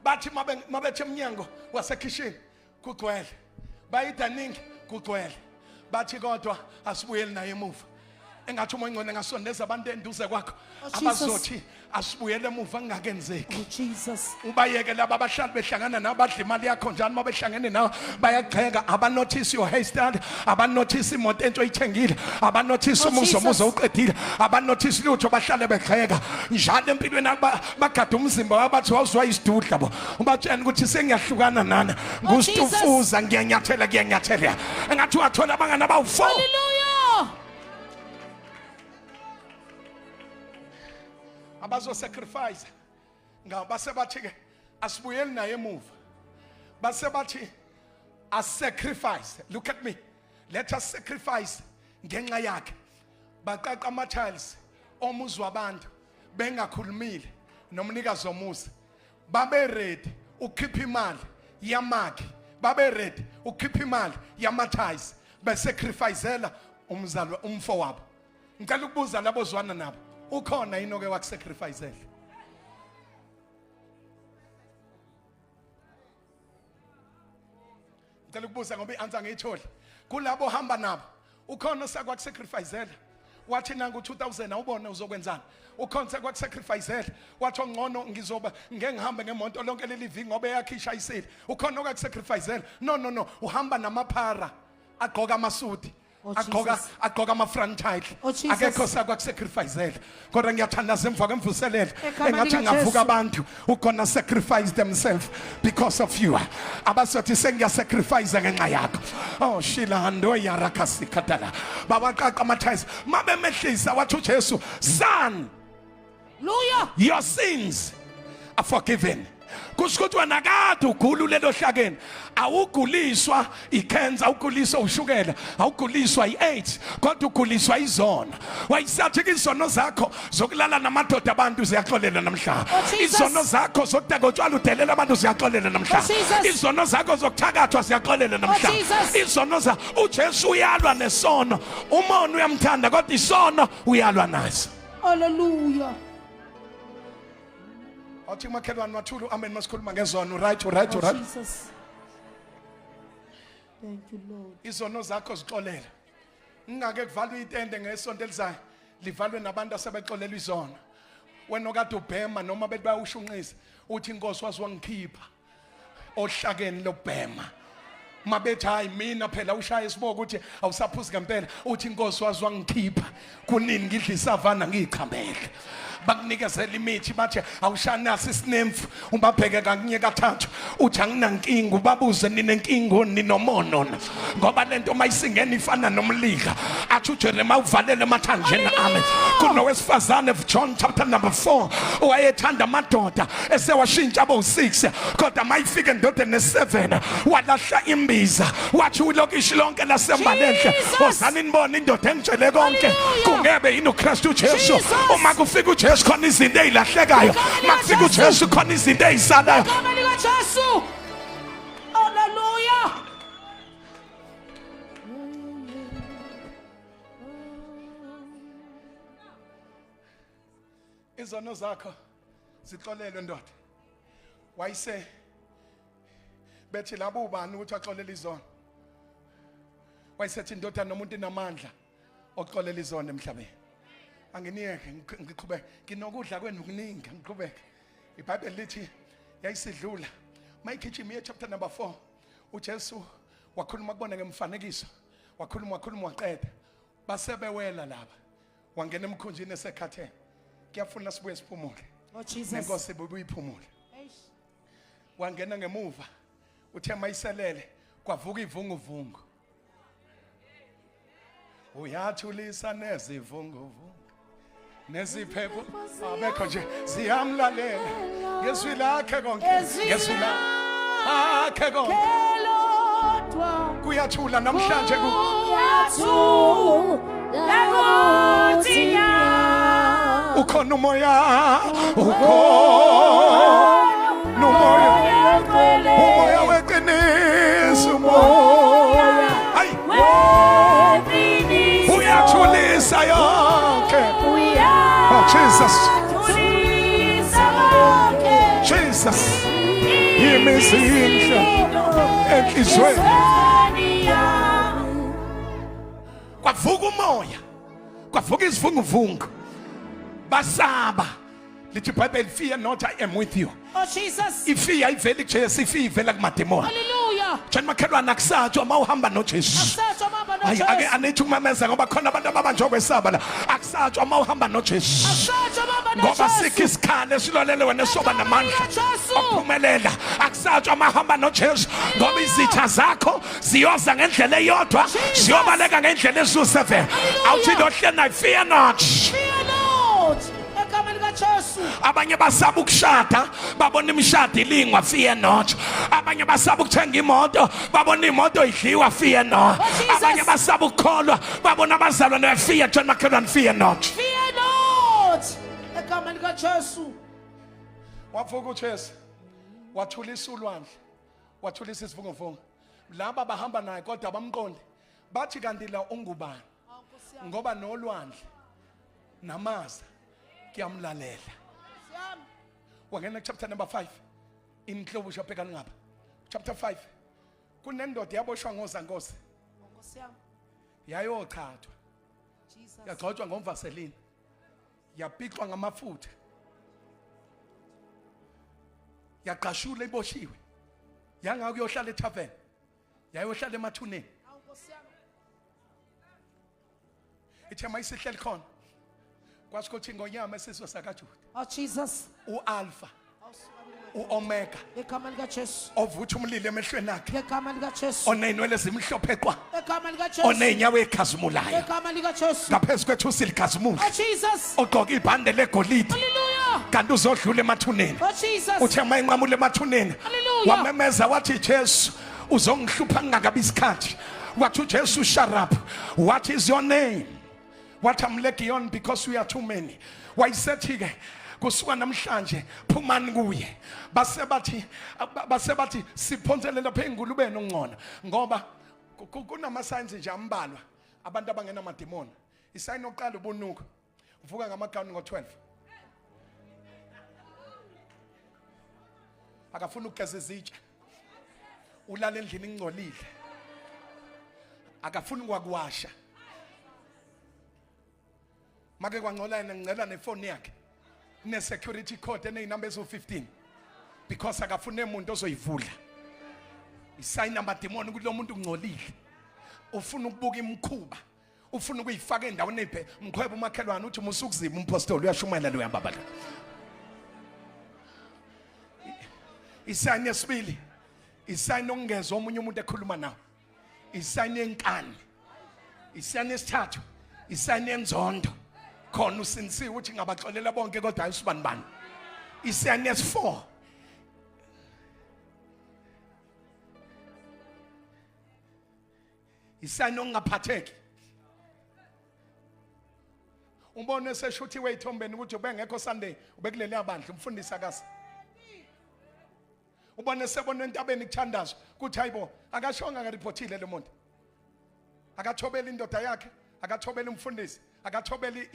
Bathi mabethe emnyango wasekhishini kugcwele, bayidaningi kugcwele, bathi kodwa asibuyeli naye emuva. Engathi uma ingcone ngasondeza abantu enduze kwakho abazothi asibuyele emuva kungakenzeki. Jesus. Ubayeke laba abahlali behlangana nawe badla imali yakho njani, uma behlangene nawe bayagxeka, abanothisi your hairstyle, abanothisi imoto entsha oyithengile, abanothisi umuzi omuzi owuqedile, abanothisi lutho, bahlale begxeka njalo empilweni yakho. Bagada umzimba wabo bathi wawuzwa isidudla bo, ubatshela ukuthi sengiyahlukana nana ngustufuza, ngiyanyathela kuyanyathela. Engathi wathola abangani abawu4. Hallelujah. Abazo sacrifice ngawo base bathi ke asibuyeli naye emuva, base bathi as sacrifice. Look at me, let us sacrifice ngenxa yakhe. Baqaqa ama tiles omuzi wabantu bengakhulumile nomnikazi womuzi, babe ready ukukhipha imali yamakhe Babe ready ukukhipha imali yama-ties besacrificela umzalwa umfo wabo. Ngicela ukubuza labo zwana nabo, ukhona yini oke wakusacrificela? Ngicela ukubuza ngoba i-answer ngiyitholi. Kulabo ohamba nabo, ukhona osakwakusacrificela? Wathi nangu 2000 awubone uzokwenzani? Ukhona sekwakusacrificela? Wathi ongcono ngizoba ngeke ngihambe ngemoto lonke leli viki ngoba eyakhe ishayisile. Ukhona okwakusacrificela? No no no, uhamba namaphara agqoka amasudi. Oh, Agqoka Jesus. agqoka ama front title. Oh, Jesus. Akekho sakwakusacrificela. Kodwa ngiyathandaza emva kwemvuselelo Egameni engathi likaJesu. ngavuka abantu who gonna sacrifice themselves because of you. Abasothi sengiyasacrifice ngenxa yakho. Oh shilando yarakasikatala. Bawaqaqa amathayisi mabemehlisa wathi uJesu, son, Hallelujah. your sins are forgiven. Kusho ukuthi wena kade ugula ulelo hlakeni, awuguliswa icancer, awuguliswa ushukela, awuguliswa iAIDS, kodwa uguliswa izono. Wayisathi ke izono zakho zokulala namadoda abantu ziyaxolela namhlanje. Oh, Jesus. Izono zakho zokudaka utshwala udelela abantu ziyaxolela namhlanje. Oh, Jesus. Izono zakho zokuthakathwa ziyaxolela namhlanje. Jesus. Izono za uJesu uyalwa nesono. Umona uyamthanda kodwa isono uyalwa naso. Hallelujah. Athi umakhelwane wathula amen masikhuluma ngezono, right right Oh, right. Jesus. Thank you, Lord. Izono zakho zixolela. Ngingake kuvalwe itende ngesonto elizayo, livalwe nabantu asebexolela izono. Wena okade ubhema noma bethi bayawushunqisa, uthi inkosi wazi wangikhipha ohlakeni lokubhema. Mabethi hayi mina phela ushaya isiboko ukuthi awusaphuzi ngempela, uthi inkosi wazi wangikhipha kunini ngidla isavana ngiyichambele. Bakunikezela imithi bathi awushanasi isinemfu, ubabheke kakunye kathathu uthi anginankinga, ubabuze ninenkinga ninomono, ngoba lento mayisingena ifana nomlilo. Athi uJeremiah uvalele emathanjeni ami. Kunowesifazane John chapter number 4 owayethanda amadoda esewashintsha abo 6, kodwa mayifika endodeni ne7 walahla imbiza, wathi ulokishi lonke lasembalenhle, Jesus. wozani nibone indoda engitshele konke, Hallelujah. kungebe yini uKristu Jesu. Jesus. Uma kufika uJesu khona izinto ezilahlekayo, Igama uma kufika likaJesu. uJesu khona izinto ezisalayo. Igama likaJesu. Hallelujah. Izono zakho zixolelwe ndoda. Wayise bethi labo ubani ukuthi axolele izono. Wayesethi indoda nomuntu inamandla oxolela izono emhlabeni. Anginiyeke ngiqhubeke, nginokudla kwenu kuningi, ngiqhubeke. iBhayibheli lithi yayisidlula mayigijima iye chapter number 4. uJesu wakhuluma kubona ngemfanekiso, wakhuluma wakhuluma waqeda, basebewela laba, wangena emkhunjini esekhathele. Kuyafuna sibuye siphumule. Oh, Jesus. Nenkosi ibuye iphumule. Eish. Wangena ngemuva, uthe mayiselele kwavuka ivunguvungu. Uyathulisa nezivunguvungu neziphepho, abekho nje ziyamlalela ngezwi lakhe konke, Ngezwi ngezwi lakhe konke Kelodwa. Kuyathula namhlanje ku Kuyathula kuthi nya. Ukhona umoya, ukhona umoya, umoya weqiniso, umoya hayi uyathulisa yonke. Oh Jesus, Jesus, imizindlo enhlizweni. Kwavuka umoya, kwavuka izivunguvungu, basaba. Lithi iBhayibheli, fear not, I am with you. Oh, Jesus. Ifear ayiveli kuJesu, ifear ivela kumademoni. Hallelujah. Tshela makhelwane, akusatshwa uma uhamba noJesu. Akusatshwa mama Hayi ake noJesu. anithi ukumemeza ngoba khona abantu ababanjwe kwesaba la. Akusatshwa uma uhamba noJesu. Akusatshwa mama Ngoba noJesu. sikho isikhali esilolele wena soba namandla likaJesu. okuphumelela. Akusatshwa uma uhamba noJesu ngoba izitha zakho ziyoza ngendlela eyodwa, Jesus. ziyobaleka ngendlela eziwu-7. Awuthi lohlena, fear not. Fear not. Egameni likaJesu. Abanye basaba ukushada, babona imishado ilingwa, fear not. Abanye basaba ukuthenga imoto, babona imoto idliwa, fear not. Oh, Jesus. Abanye basaba ukukholwa, babona abazalwane, fear. John makhelwane, fear not. Fear not. Egameni likaJesu. Wavuka uJesu, wathulisa ulwandle, wathulisa isivunguvungu. Laba bahamba naye kodwa abamqonde. Bathi kanti la ungubani? Ngoba nolwandle namaza kuyamlalela. Wangena chapter number 5. Inhlobo shabhekana ngapha. Chapter 5. Kunendoda yaboshwa ngozankosi. Nkosi yami. Yayochathwa. Jesus. Yagcotshwa ngomvaseline. Yapixwa ngamafutha. Yaqashula iboshiwe. Yanga kuyohlala etavern. Yayohlala emathuneni. Nkosi yami. Ithe mayisihleli khona. Kwasho ukuthi ingonyama esizwe sakaJuda. Oh Jesus. uAlpha. uOmega. Egama lika Jesu. Ovutha umlilo emehlweni akhe. Egama lika Jesu. Oneyinwele ezimhlophe qwa. Egama lika Jesu. Oneyinyawo ezikhazimulayo. Egama lika Jesu. Ngaphezu kwethusi likhazimula. Oh Jesus. Ogqoka ibhande legolide. Hallelujah. Kanti uzodlula emathuneni. Oh Jesus. Uthe mayinqamula emathuneni. Hallelujah. Wamemeza wathi Jesu uzongihlupha ngingakabi isikhathi. Wathi uJesu shut up. What is your name? What I'm legion because we are too many. Wayesethi ke kusuka namhlanje phumani kuye. Base bathi siphonsele lapha engulubeni ongcono ngoba kunama signs nje ambalwa abantu abangena amademoni. Isign oqala ubunuku. Uvuka ngamagawuni ngo12. Akafuna ukugeza izitsha. Ulala endlini ingcolile. Akafuni kwakuwasha. Make kwangcola yena ngicela nefoni yakhe. Ne security code eneyinamba ezo15. Because akafune umuntu ozoyivula. Isign amademoni ukuthi lo muntu ungcolile. Ufuna ukubuka imikhuba. Ufuna ukuyifaka endaweni ephe. Mkhweba umakhelwane uthi musukuziba umpostoli uyashumayela lo yababa lo. Isign yesibili. Isign okungezwa omunye umuntu ekhuluma nawe. Isign yenkani. Isign yesithathu. Isign yenzondo. Khona usinisiwe ukuthi ngabaxolela bonke kodwa hayi usibani bani. Isign yesi4. Isign okungaphatheki. Ubone eseshuthiwe ezithombeni ukuthi ubengekho Sunday, ubekulele abandla umfundisi akase. Ubone sebona entabeni kuthandazwa kuthi hayibo akashonga akareportile lo muntu. Akathobeli indoda yakhe, akathobeli umfundisi, akathobeli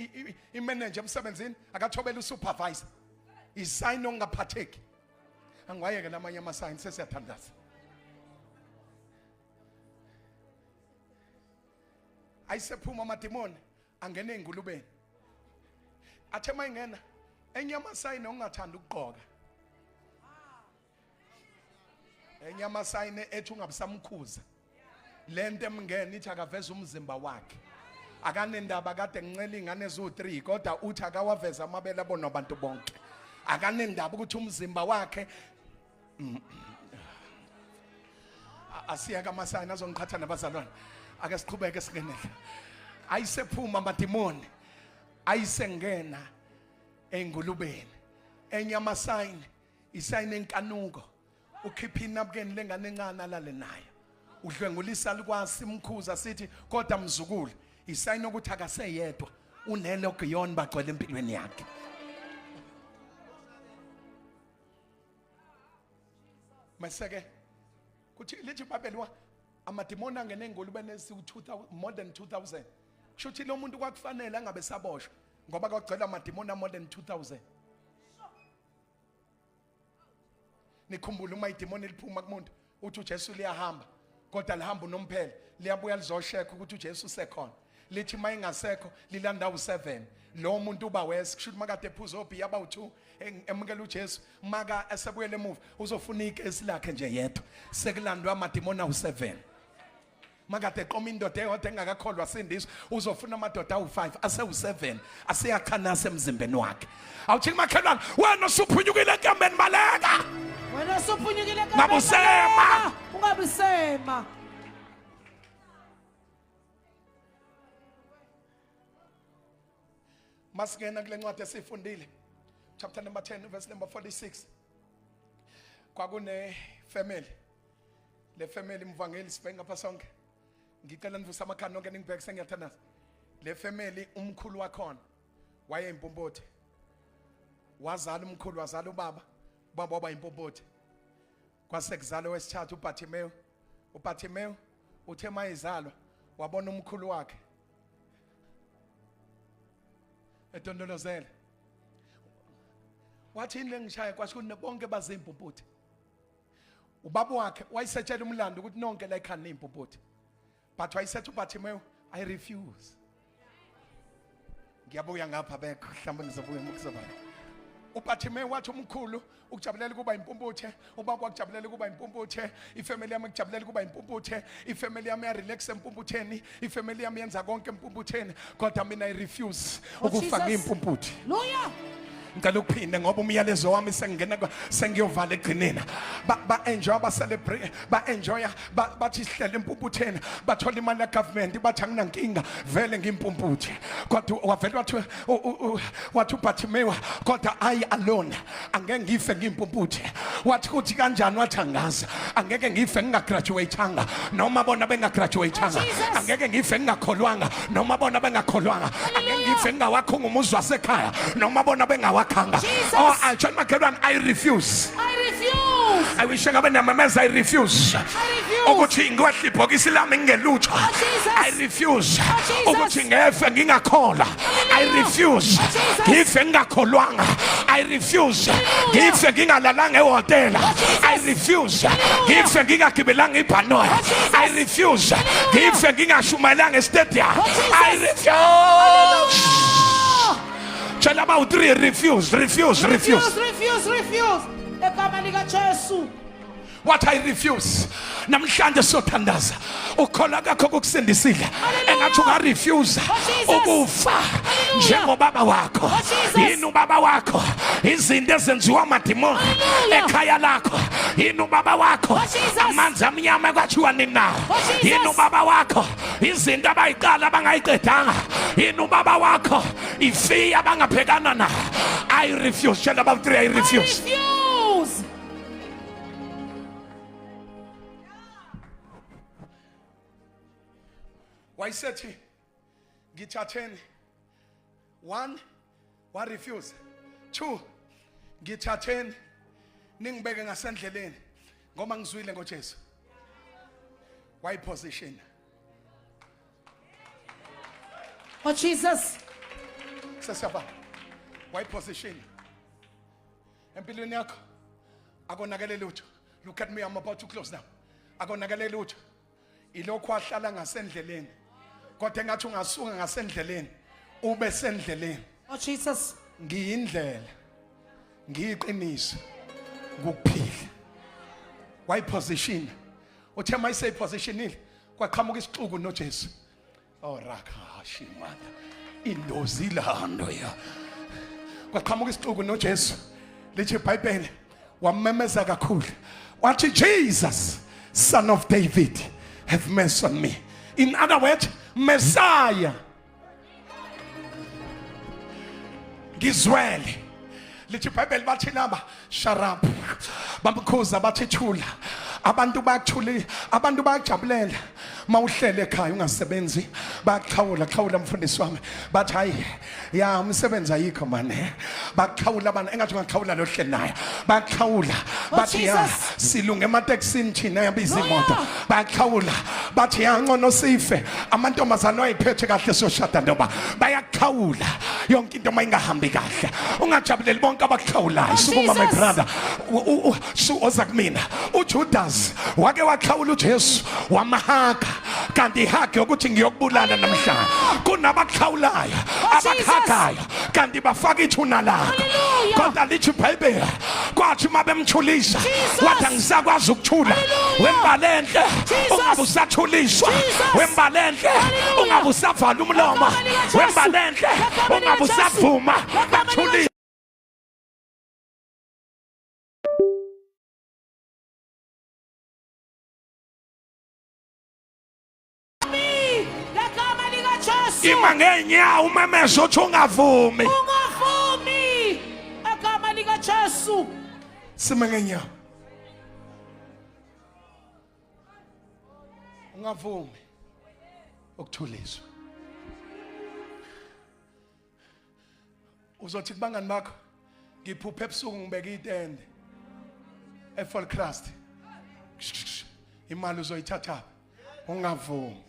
imanager emsebenzini, akathobeli usupervisor. Isign ongaphatheki. Angiwayeke lamanye ama sign sesiyathandaza. Ayisephuma amademoni angene engulubeni. Athe mayingena enye amasayini ongathanda ukugqoka. Enye amasayini ethi ungabisamkhuza. Lento emngena ithi akaveza umzimba wakhe. Akanendaba kade ngincela ingane ezu3 kodwa uthi akawaveza amabele abonwa abantu bonke. Akanendaba ukuthi umzimba wakhe asiyeke amasayini azongiqhatha nabazalwane. Ake siqhubeke singenele. Ayisephuma amademoni. Ayisengena engulubeni. Enye amasayini isayini enkanuko. Ukhipha inabukeni lengane encane alale nayo. Udlwengulisa likwasi imkhuza sithi kodwa mzukulu isayini ukuthi akaseyedwa unelogion bagcwele empilweni yakhe. Maseke kuthi lithi iBhayibheli wa amademoni angene engulubeni esi 2000 more than 2000. Kusho ukuthi lo muntu kwakufanele angabe saboshwa ngoba kwagcwele amademoni more than 2000. Nikhumbule uma idemoni liphuma kumuntu uthi uJesu liyahamba kodwa lihamba unomphela liyabuya lizosheka ukuthi uJesu usekhona. Lithi mayingasekho lilanda u7 lo muntu uba wes kusho ukuthi makade ephuza obhiya abawu2 emukela uJesu maka esebuyele emuva uzofuna ikesi lakhe nje yedwa sekulandwa amademoni awu7. Makade eqoma indoda eyodwa engakakholwa sindiswa uzofuna amadoda awu5 asewu7 aseyachanasa emzimbeni wakhe. Awuthi kumakhelwane wena usuphunyukile enkambeni baleka. Wena usuphunyukile enkambeni. Ngabusema. Ungabusema. Masingena kule ncwadi esifundile chapter number 10 verse number 46. Kwakune family. Le family mvangeli sibheke ngapha sonke. Ngicela nivuse amakhanda nonke ningibheke sengiyathandaza. Le family umkhulu wakhona wayeyimpompothe. Wazala umkhulu wazala ubaba, ubaba waba yimpompothe. Kwase kuzalwa wesithathu uBartimeyu. uBartimeyu uthe mayizalwa wabona umkhulu wakhe edondolozela. Wathi yini lengishaya kwasho ukuthi bonke bazimpumputhe. Ubaba wakhe wayesetshela umlando ukuthi nonke la ekhaya nimpumputhe. But wayesethi uBartimeyu, I refuse. Ngiyabuya ngapha bekho mhlawumbe ngizobuya ngokuzobana. uBartimeyu wathi umkhulu ukujabulela kuba impumputhe, ubaba wakujabulela kuba impumputhe, ifamily yami ikujabulela kuba impumputhe, ifamily yami ya relax empumputheni, ifamily yami yenza konke empumputheni, kodwa mina I refuse ukufa ngimpumputhe. Hallelujah. Ngicela ukuphinde ngoba umyalezo wami sengingena sengiyovala egcineni. Ba enjoy, ba celebrate, ba enjoy, bathi sihlele empumputheni, bathola imali ya government, bathi anginankinga vele ngimpumputhe. Kodwa wavela wathi wathi uBartimeyu, kodwa I alone angeke ngife ngimpumputhe. Wathi kuthi kanjani? Wathi angazi, angeke ngife ngingagraduateanga noma bona bengagraduateanga, angeke ngife ngingakholwanga noma bona bengakholwanga, angeke ngife ngingawakhunga umuzi wasekhaya noma bona bengawakhanga. Oh, I tell my girl, I refuse. I refuse. I wish ngabe namemeza, I refuse. I refuse. Ukuthi ngiwehle ibhokisi lami ngingelutho. Oh, Jesus. I refuse. Oh, Jesus. Ukuthi ngefe ngingakholwa. I refuse. Oh, Jesus. Ngife ngingakholwanga. I refuse. Ngife ngingalalanga ehhotela. Oh, Jesus. I refuse. Ngife ngingagibelanga ibhanoyi. Oh, Jesus. I refuse. Ngife ngingashumayelanga estadium. Oh, Jesus. I refuse. Tshela about 3, refuse, refuse, refuse. Refuse, refuse, refuse. Egama lika Jesu. What I refuse. Namhlanje sothandaza. Ukholwa kwakho kukusindisile. Engathi ungarefuse ukufa njengobaba wakho. Yini ubaba wakho? Izinto ezenziwa amadimoni ekhaya lakho. Yini ubaba wakho? Amanzi amnyama kwathiwa ninawo. Yini ubaba wakho? Izinto abayiqala abangayiqedanga. Yini ubaba wakho? Ifiya abangabhekana nayo. I refuse. Tshela about 3, I refuse. I refuse. Wayesethi ngithatheni. 1, wa refuse. 2, ngithatheni ningibeke ngasendleleni ngoba ngizwile ngoJesu. Why position? Oh Jesus. Sesiyaba. Why position? Empilweni yakho akonakele lutho. Look at me, I'm about to close now. Akonakele lutho. Ilokhu ahlala ngasendleleni. Kodwa engathi ungasuka ngasendleleni ube sendleleni. Oh Jesus. Ngiyindlela. Ngiyiqiniso. Ngokuphila. Why position? Uthe mayise positionile kwaqhamuka isixuku noJesu. Oh rakashi mother. Indozi lando ya. Kwaqhamuka isixuku noJesu. Lithi iBhayibheli wamemeza kakhulu. Wathi Jesus, son of David, have mercy on me. In other words, Messiah. Ngizwele. Lithi iBhayibheli bathi laba shut up. Bamkhuza bathi thula. Abantu bayakuthula, abantu bayakujabulela. Mawuhlele ekhaya ungasebenzi, bayakuxhawula, xhawula mfundisi wami. Bathi hayi, ya umsebenzi ayikho mane. Bakuxhawula abantu engathi ungaxhawula lo hleli naye. Bayakuxhawula. Bathi ya silunge ematekisini thina yabiza imoto. Bayakuxhawula. Bathi ya ngcono sife. Amantombazane ayiphethe kahle soshada ndoba. Bayakuxhawula. Yonke into mayingahambi kahle. Ungajabuleli bonke abakuxhawulayo. Sukuma my brother. Oza kumina. uJudas wake waxhawula uJesu wamahaka, kanti ihage ukuthi ngiyokubulala namhlanje. Kunabaxhawulayo abakhagayo kanti bafaka ithuna lakho. Kodwa lithi iBhayibheli kwathi uma bemthulisa wathi angisakwazi ukuthula. Wembala enhle ungabe usathuliswa. Wembala enhle ungabe usavala umlomo. Wembala enhle ungabe usavuma bathulisa. Ima ngenyawo umemeze uthi ungavumi. Ungavumi egama lika Jesu. Sima ngenyawo. Ungavumi ukuthuliswa. Uzothi kubangani bakho ngiphuphe ebusuku ngibeka itende eFallcrest. Imali uzoyithatha, ungavumi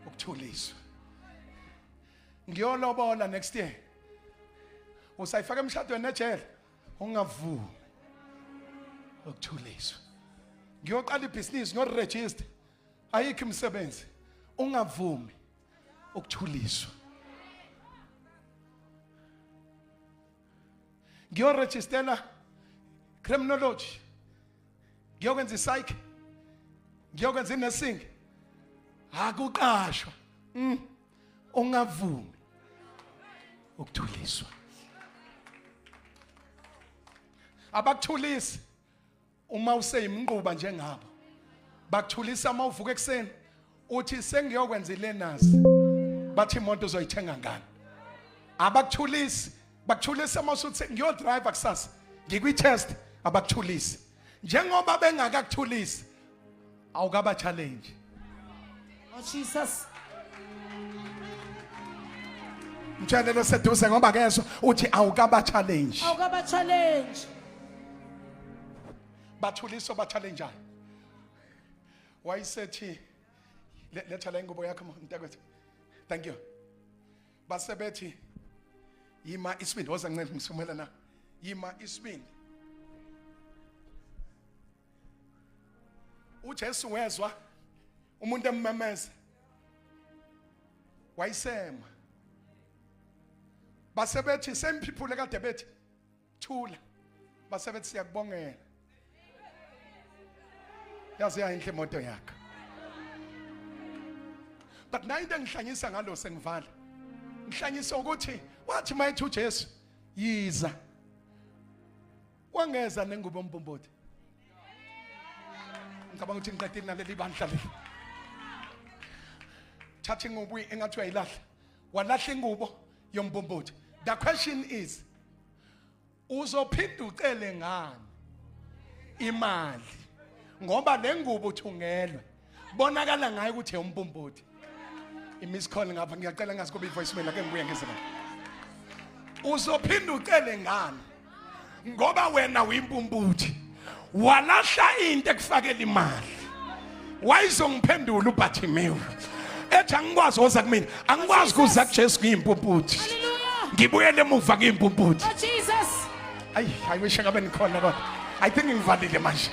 ukuthuliswa. Ngiyolobola next year, usayifaka emshadweni nejele, ungavumi ukuthuliswa. Ngiyoqala ibhizinisi, ngiyoregister, ayikho imisebenzi, ungavumi ukuthuliswa. Ngiyoregistela criminology, ngiyokwenza i-psych, ngiyokwenza i-nursing, akuqashwa, ungavumi ukuthuliswa. Abakuthulisi uma useyimnquba njengabo, bakuthulisa uma uvuka ekuseni uthi sengiyokwenza i-learners, bathi imoto uzoyithenga ngani? Abakuthulisi, bakuthulisa uma usuthi ngiyodrive kusasa, ngikwi-test. Abakuthulisi. Njengoba bengakakuthulisi, awukaba challenge. Oh Jesus. Mtshele loseduze ngoba kezwa, uthi awukaba challenge. Awukaba challenge. Bathuliswa ba-challengeayo. Wayesethi letha la ingubo yakho, mntakwethu. Thank you. Basebethi yima isibindi, woza ncede ngisumela na. Yima isibindi. uJesu wezwa umuntu emmemeza, wayisema. Basebethi same people ekade bethi thula, basebethi siyakubongela, yazi yayinhle imoto yakho. But nayo into engihlanyisa ngalo, sengivala, ngihlanyisa ukuthi wathi mayithi uJesu yiza, wangeza nengubo yombumboti. Ngicabanga ukuthi ngiqedile naleli bandla leli. Thatha ingubo engathi uyayilahla, walahla ingubo yombombothi. The question is, uzophinda ucele ngani imali, ngoba le ngubo uthungelwe bonakala ngayo ukuthi umbombothi? I-miss call ngapha, ngiyacela ngazi kube i-voicemail, ake ngibuye ngeze la. Uzophinda ucele ngani, ngoba wena uyimpumputhe, walahla into ekufakela imali? Wayizongiphendula uBartimeyu ethi angikwazi woza kumina, angikwazi kuza kuJesu ngiyimpumputhe. Hallelujah. Ngibuyele emuva ngiyimpumputhe. Oh Jesus. Ayi, I wish ngabe nikhona, kodwa I think ngivalile manje.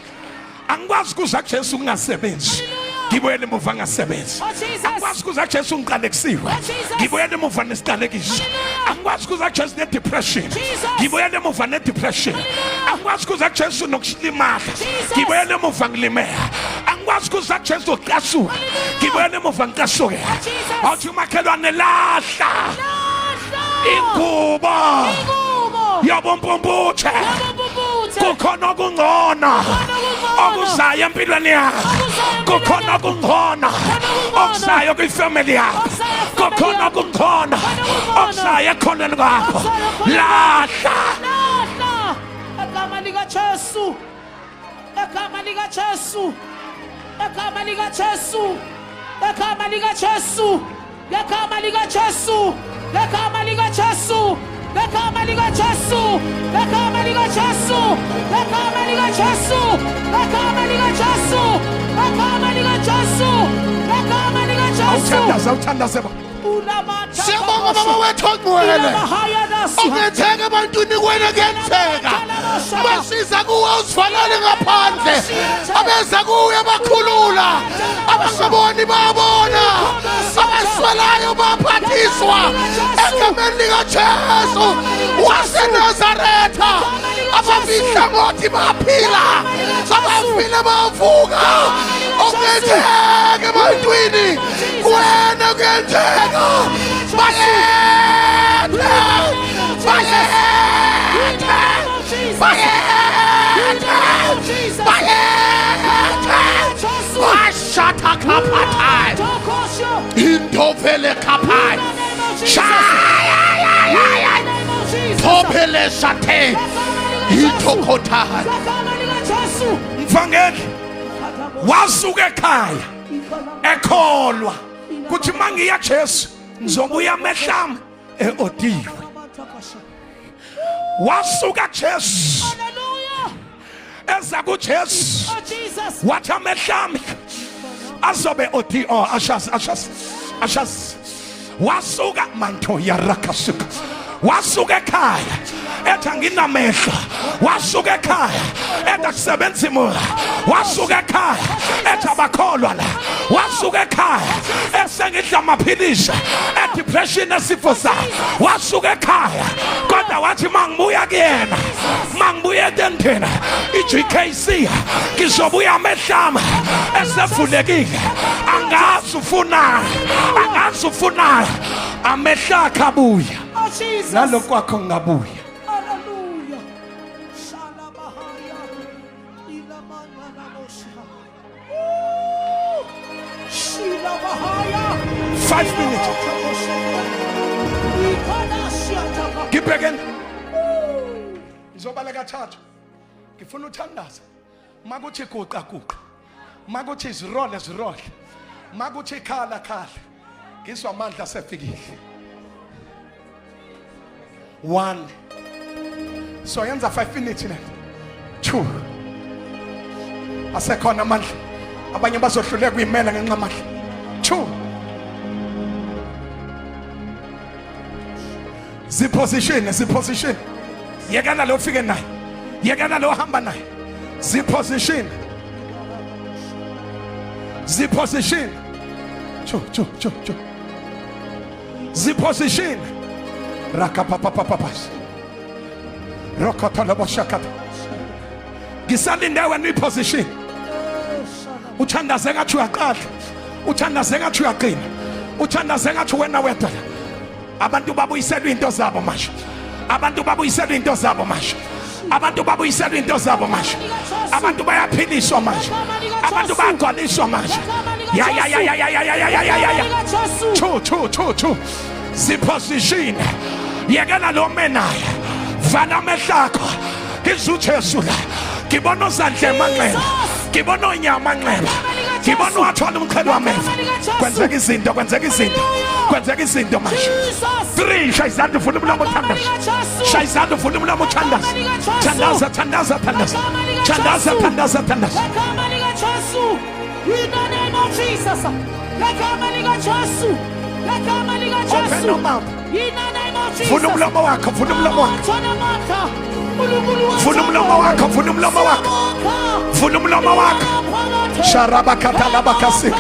Angikwazi kuza kuJesu kungasebenzi, ngibuyele emuva ngasebenzi. Oh Jesus. Angikwazi kuza kuJesu ngiqalekisiwe, Oh, Jesus. ngibuyele emuva nesiqalekiso. Hallelujah. Angikwazi kuza kuJesu ne-depression, Jesus. ngibuyele emuva ne-depression. Angikwazi kuza kuJesu nokulimala, Jesus. ngibuyele emuva ngilimela. Angikwazi kuza kuJesu nokucasuka, ngibuyele emuva ngicasuke. Jesus. Awuthi umakhelwane, lahla Lahla. ingubo Ingubo. yobumpumputhe. Yobumpumputhe. Kukhona okungcono okungcono. okuzayo empilweni yakho. Okuzayo empilweni Kukhona yakho. okungcono okungcono. okuzayo kwifamily yakho. Okuzayo efamily Kukhona yakho. okungcono okungcono. okuzayo ekhoneni kwakho. Okuzayo ekhoneni. Lahla. Lahla. Egama lika Jesu. Egama lika Jesu. Egama lika Jesu. Egama lika Jesu. Egama lika Jesu. Egama lika Jesu. Egama lika Jesu. Egama lika Jesu. Egama lika Jesu. Egama lika Jesu. Egama lika Jesu. Egama lika Jesu. Awuthandaze, awuthandaze ba. Ulamatha. Siyabonga, baba wethu ongcwele. Okungenzeka ebantwini, kuwena kuyenzeka. Masiza kuwe, usivalele ngaphandle. Abeza kuwe bakhulula, abangaboni bayabona, abaswelayo baphathiswa, egameni likaJesu waseNazaretha. Ababihlangothi baphila, abafile bavuka. Okungenzeka ebantwini, kuwena kuyenzeka. Bayethe, bayethe, bayethe, bayethe. Washatha kaphathai indovele kaphai shaya thophele shathe ithokothai. Mvangeli wasuka ekhaya ekholwa kuthi mangiya Jesu ngizobuya amehlami eodiwe. Wasuka Jesu Hallelujah. Eza kuJesu. Oh Jesus. Wathi amehlami azobe othi oh ashas ashas ashas wasuka manto yarakasuka wasuka ekhaya ethi anginamehlo wasuka ekhaya ethi akusebenzi moya wasuka ekhaya ethi abakholwa la wasuka ekhaya esengidla amaphilisi edepression esifo sa wasuka ekhaya kodwa wathi mangibuya kuyena mangibuya etendeni iGKC ngizobuya amehlama esevulekile angazi ufuna angazi ufuna amehlo akhe abuya Oh Jesus. nalokwakho ngabuya Hallelujah. Shalabahaya. Ilamananabosha. Woo. Shilabahaya. 5 minutes Ikonashiataba. ngibhekeni ngizobala kathathu ngifuna uthandaze makuthi guqa guqa makuthi zirole zirole makuthi khala khala ngizwa amandla asefikile one so yenza 5 minutes le two asekhona amandla abanye bazohluleka kuyimela ngenxa amandla two ziposition ziposition yekela lo ufike naye yekela lo hamba naye ziposition ziposition chu chu chu chu ziposition rakapapapapas rokotoloboshakata ngisalinde wena uyiposition uthandaze ngathi uyaqala uthandaze ngathi uyaqina uthandaze ngathi wena wedwa abantu babuyiselwa into zabo manje abantu babuyiselwa into zabo manje abantu babuyiselwa into zabo manje abantu bayaphiliswa manje abantu bayagcwaliswa manje ya ya ya ya ya ya ya ya ya ya ya chu chu chu chu ziposition yekela lo menayo vala amehlo akho ngizwa uJesu la ngibona uzandla emanxeba ngibona onyama amanxeba ngibona wathwala umqhele wameva kwenzeka izinto kwenzeka izinto kwenzeka izinto manje 3 shaya izandla uvula umlomo uthandaze shaya izandla uvula umlomo uthandaze thandaza thandaza thandaza thandaza thandaza thandaza Ngegama likaJesu. In the name of Jesus. Ngegama likaJesu. Ngegama likaJesu. Open your mouth. In the name of Jesus. Vula umlomo wakho, vula umlomo wakho. Thona amandla. uNkulunkulu wethu. Vula umlomo wakho, vula umlomo wakho. Siyabonga. Vula umlomo wakho. Sharabakatalabakasika.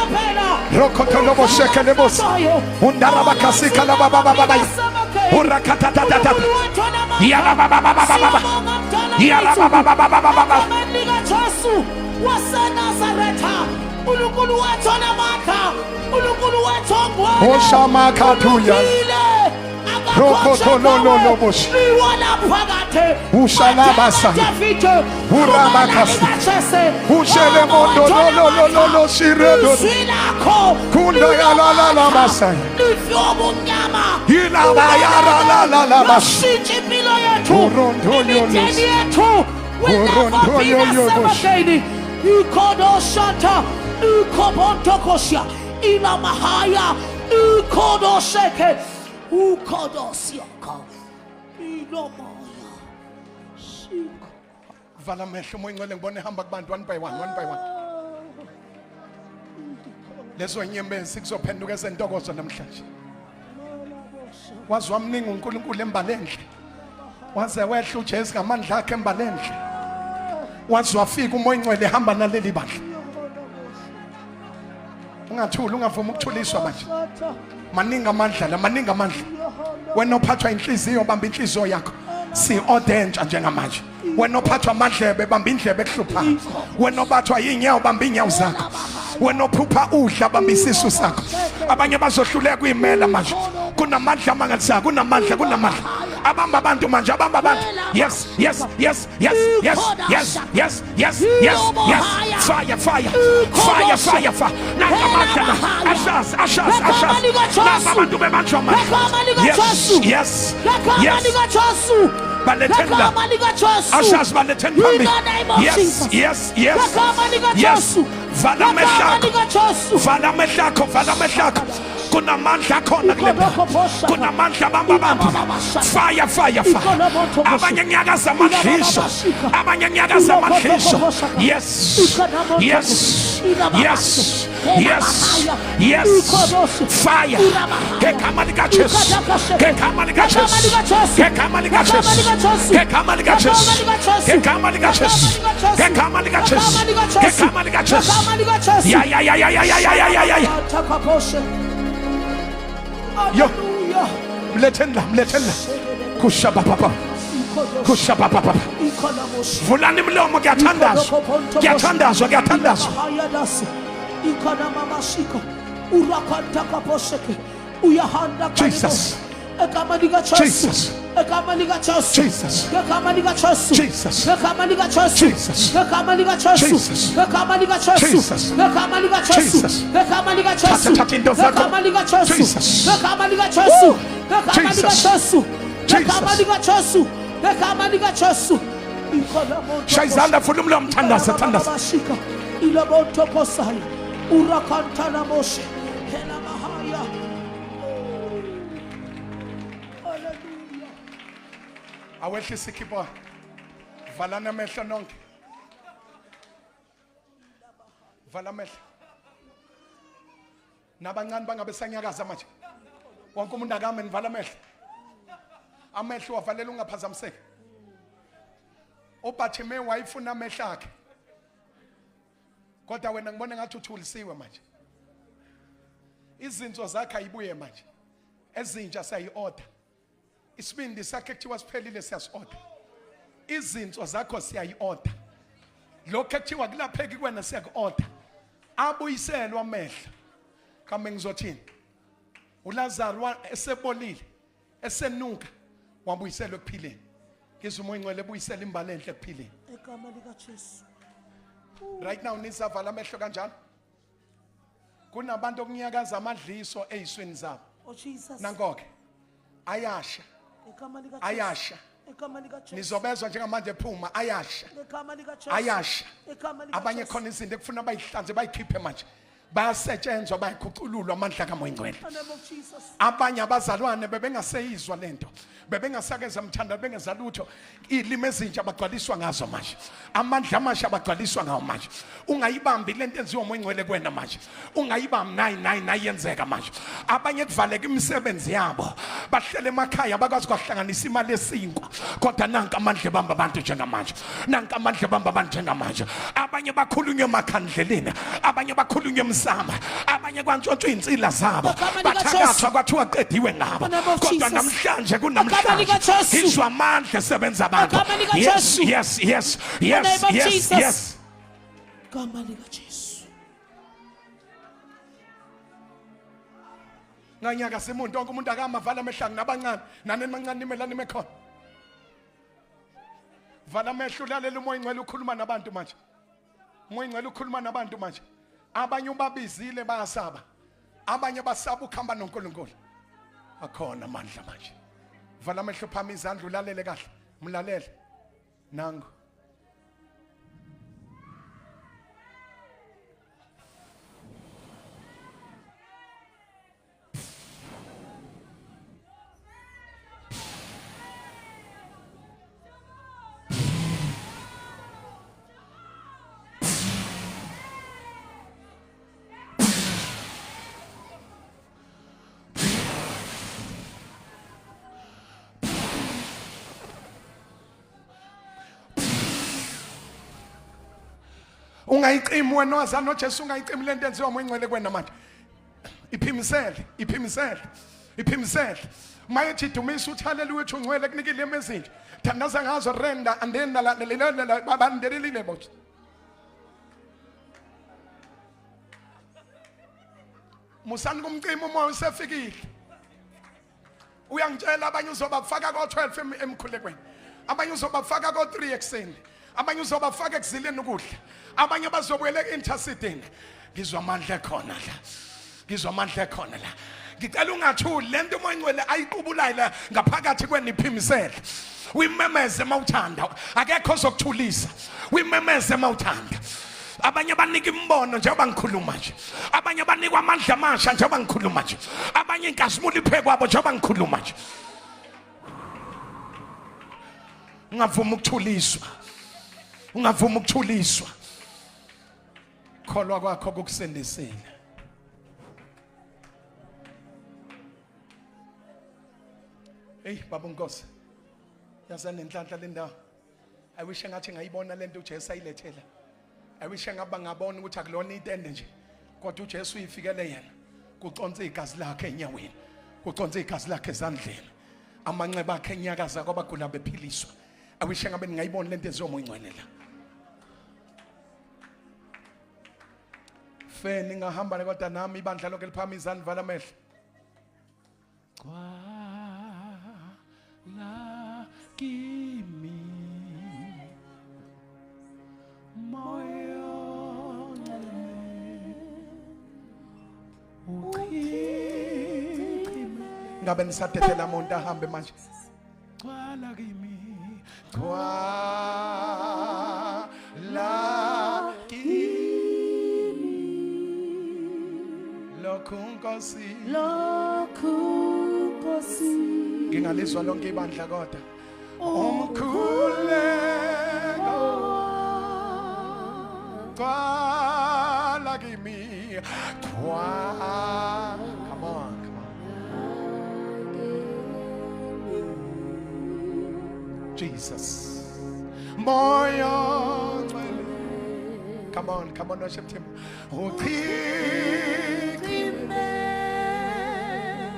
Rokotoloboshekelebos. Undarabakasika labababababa. Urakatatatata. Yababababababa. Yababababababa. likaJesu waseNazaretha uNkulunkulu wethu onamandla uNkulunkulu wethu ongcwele Oshamakathuya. Ulungile. Rokotolololobosh. Liwanaphakade. Ushalabasa. Davide. Urabakasi. Ushelemondololololo shiredo. Izwi lakho. Kunda yalalalabasa. Lifyobumnyama. Yilabayaralalalabas. Lushintsha impilo yethu. Urontoyolos. Imindeni yethu. Will never be the Urontoyolos. same again. Ikodoshata. Ikobontokosha. Ilamahaya. Ikodosheke. Ukodosiaka. Ilamaya. Shiko. Vala amehlo umoya ingcwele ngibona ehamba kubantu one by one one by one. Lezo nyembezi kuzophenduka ezentokozo namhlanje. Waze wamningi uNkulunkulu embalendle. Waze wehla uJesu ngamandla akhe embalendle. Waze wafika umoya ingcwele ehamba naleli bandla. Ungathuli ungavumi ukuthuliswa manje. Maningi amandla la maningi amandla. Wena ophathwa inhliziyo bamba inhliziyo yakho. Si order entsha njengamanje. Wena ophathwa amadlebe bamba indlebe ekuhluphayo. Wena obathwa inyawo bamba inyawo zakho. Wena ophupha udla bamba isisu sakho. Abanye bazohluleka kuyimela manje. Kunamandla amangalisayo, kunamandla, kunamandla. Abamba abantu manje, abamba abantu. Yes, yes, yes, yes, yes, yes, yes, yes, yes, yes. Fire, fire, fire, fire, fire. Nanka amandla la. Ashas, ashas, ashas. Namba abantu bebanjwa manje. Yes, yes, yes. Baletheni la. Ashas baletheni phambili. Yes, yes, yes. Yes. Vala amehlo akho. Vala amehlo akho, vala amehlo akho. Kunamandla akhona kule ndawo. Kunamandla abamba abantu. Fire, fire, fire. Abanye ngiyakaza amadliso. Abanye ngiyakaza amadliso. Yes. Yes. Yes. Yes. Yes. Fire. Ngegama likaJesu. Ngegama likaJesu. Ngegama likaJesu. Ngegama likaJesu. Ngegama likaJesu. Ngegama likaJesu. Ngegama likaJesu. Ya ya ya ya ya ya ya ya ya ya. Yo. Mletheni la, mletheni la. Kusha baba baba. Kusha baba baba. Vulani imlomo kuyathandazwa. Kuyathandazwa, kuyathandazwa. Jesus. Egama likaJesu. Jesus. Egama likaJesu. Jesus. Egama likaJesu. Jesus. Egama likaJesu. Jesus. Egama likaJesu. Jesus. Egama likaJesu. Jesus. Egama likaJesu. Jesus. Egama likaJesu. Thatha, thatha into zakho. Egama likaJesu. Jesus. Egama likaJesu. Woo. Egama Jesus. likaJesu. Egama Jesus. likaJesu. Egama likaJesu. Shaya izandla, vula umlomo, thandaza, thandaza. Bashika ilabotokosaya urakantana moshe helamahaya. Hallelujah. Awehlise ikhipho. Valani amehlo nonke. Vala amehlo. Nabancane bangabe sanyakaza manje. Wonke umuntu akame nivala amehlo. Amehlo wavalela ungaphazamiseki. UBartimeyu wayefuna amehlo akhe. Kodwa wena ngibona ngathi uthulisiwe manje. Izinso zakhe ayibuye manje. Ezintsha siyayi-order. Isibindi sakhe kuthiwa siphelile siyasi-order. Izinso zakho siyayi-order. Lokho ekuthiwa kulapheki kuwena siyaku-order. Abuyiselwe amehlo. Kambe ngizothini? uLazaru esebolile, esenuka, wabuyiselwa ekuphileni. Ngizwe uMoya oNgcwele ebuyisela imbali enhle ekuphileni. Egama likaJesu. Right now nisavala amehlo kanjalo. Kunabantu okunyakaza amadliso eziswini zabo. Oh Jesus. Nanko-ke ayasha, Egama likaJesu. ayasha. Egama likaJesu. Nizobezwa njengamanje ephuma ayasha. Egama likaJesu. Ayasha. Egama likaJesu. Abanye khona izinto ekufuna bayihlanze bayikhiphe manje. Bayasetshenzwa bayakhucululwa amandla kaMoya oNgcwele. In the name of Jesus. Abanye abazalwane bebengaseyizwa lento, bebengasakeza mthanda, bengeza lutho. Ilimi ezintsha bagcwaliswa ngazo manje, amandla amasha bagcwaliswa ngawo manje. Ungayibambi lento enziwa uMoya oNgcwele kuwena manje, ungayibambi nayi nayi nayi yenzeka manje. Abanye kuvaleka imisebenzi yabo, bahlele emakhaya bakwazi kwahlanganisa imali esinkwa, kodwa nanka amandla ebamba abantu njengamanje, nanka amandla ebamba abantu njengamanje. Abanye bakhulunywe emakhandleleni, abanye bakhulunywe emsamo, abanye kwantshontshwa iy'nsila zabo, Igama likaJesu. bathakathwa kwathiwa qediwe ngabo, In the name of kodwa Jesus. namhlanje Igama kunamhlanje likaJesu. izwa amandla esebenza abantu. Igama Yes, likaJesu. yes, yes, the yes, name of yes, Jesus. yes. Igama likaJesu. Nganyaka simuntu wonke umuntu akama vala amehlo nabancane nani emancane nime la nime khona. Vala amehlo ulalela uMoya oNgcwele ukhuluma nabantu manje. Umoya oNgcwele ukhuluma nabantu manje. Abanye ubabizile bayasaba. Abanye basaba ukuhamba noNkulunkulu. Akhona amandla manje. Vala amehlo phama izandla ulalele kahle. Mlalele. Nangu. Ungayicimi wena wazana noJesu, ungayicimi lento enziwa uMoya oNgcwele kuwena manje. Iphimisele, iphimisele, iphimisele. Mayethi dumisa uthi haleluya uthi ungcwele kunikile emezinje. Thandaza ngazo renda andenda la la la la babandelile bo. Musani kumcima umoya usefikile. Uyangitshela abanye uzobafaka ko-12 emkhulekweni, abanye uzobafaka ko-3 ekuseni, abanye uzobafaka ekuzileni ukudla, abanye bazobuyela e-interceding. Ngizwa amandla ekhona la, ngizwa amandla ekhona la. Ngicela ungathuli lento uMoya oNgcwele ayiqubulayo la ngaphakathi kwenu, iphimisele uyimemeze mawuthanda, akekho ozokuthulisa, uyimemeze mawuthanda. Abanye banika imbono njengoba ngikhuluma nje. Abanye banikwa amandla amasha njengoba ngikhuluma nje. Abanye inkazimulo iphekwabo njengoba ngikhuluma nje. Ungavuma ukuthuliswa. Ungavuma ukuthuliswa. Kholwa kwakho kukusindisile. Hey baba Nkosi. Yazi nenhlanhla le ndawo. I wish engathi ngayibona lento uJesu ayilethela. I wish engaba ngabona ukuthi akulona itende nje. Kodwa uJesu uyifikele yena. Kuconsa igazi lakhe enyaweni. Kuconsa igazi lakhe ezandleni. Amanxeba akhe enyakaza kwabagula bephiliswa. I wish engabe ningayibona lento eziyomo ingcwele la. Fe ningahamba kodwa nami ibandla lonke liphama izandla vala amehlo. Gcwala kimi moya ongcwele uchichime Ngabe nisadedela muntu ahambe manje. gcwala kimi Gcwala kimi lokhu Nkosi Lokhu Nkosi ngingalizwa lonke ibandla kodwa umkhuleko gcwala kimi gcwala come on come on Jesus moya ongcwele come on come on worship team uchichime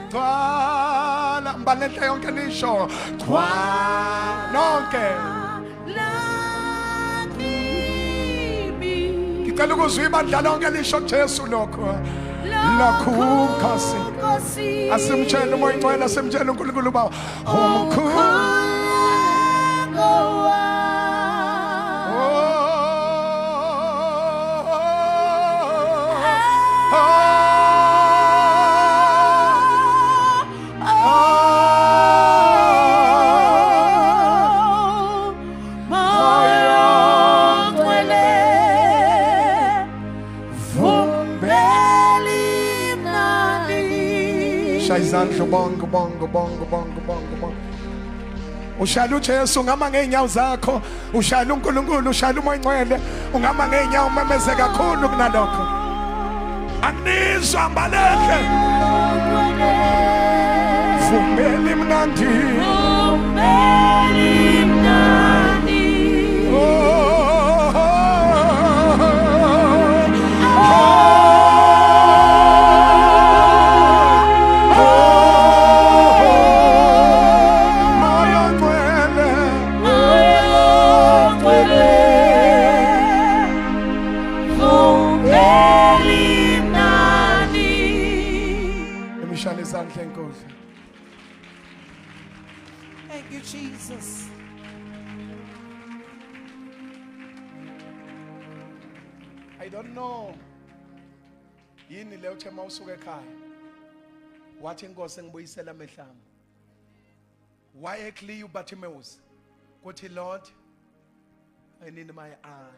gcwala mbalenhle yonke nisho gcwala nonke ngicela ukuzwa ibandla lonke lisho Jesu lokho lokhu Nkosi asimtshele umoya ingcwele asimtshele uNkulunkulu baba umkhulu Shaya izandla bonke bonke bonke bonke bonke bonke. Ushayela uJesu ungama ngeenyawo zakho, ushayela uNkulunkulu, ushayela uMoya Ongcwele, ungama ngeenyawo umemeze kakhulu kunalokho. Anizwa mbalehle. Vumeli mnandi. Vumeli mnandi. Oh, oh, oh, oh, Moya Ongcwele. Moya Ongcwele. Vumeli mnandi. Imishalo izandla enkulu. Thank you, Jesus. I don't know. Yini leyo uthe mawusuka ekhaya? Wathi inkosi ngibuyisela amehlo ami. Wayeclear uBartimaeus. Kuthi Lord, I need my eyes.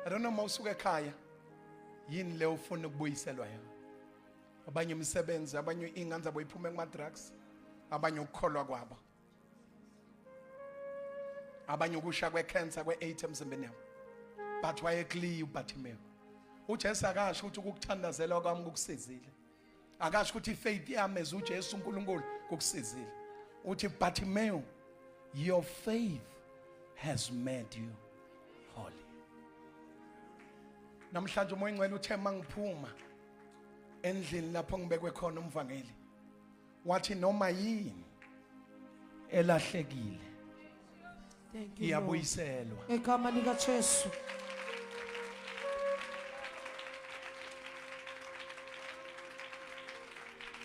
I don't know mawusuka ekhaya. Yini leyo ufuna ukubuyiselwa yona? Abanye imisebenzi, abanye ingane zabo iphume kuma drugs, abanye ukukholwa kwabo. Abanye ukusha kwecancer kwe-AIDS emzimbeni yabo. But wayeclear uBartimaeus. uJesu akasho ukuthi ukukuthandazela kwami kukusizile. Akasho ukuthi ifaith yami as uJesu uNkulunkulu kukusizile. Uthi Bartimaeus, your faith has made you holy. Namhlanje uMoya Ongcwele uthe mangiphuma endlini lapho ngibekwe khona umvangeli. Wathi noma yini elahlekile Thank you, Lord. iyabuyiselwa. Egama likaJesu.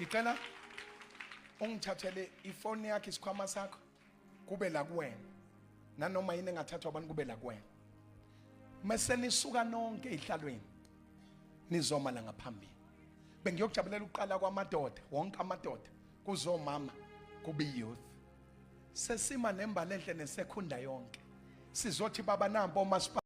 Ngicela ungithathele ifoni yakho isikhwama sakho kube la kuwena. Nanoma yini engathathwa abantu kube la kuwena. Mase nisuka nonke ehlalweni nizoma la ngaphambili. Bengiyokujabulela ukuqala kwamadoda, wonke amadoda kuzomama kube youth. Sesima nembali enhle nesekhunda yonke. Sizothi baba nampo omasipala.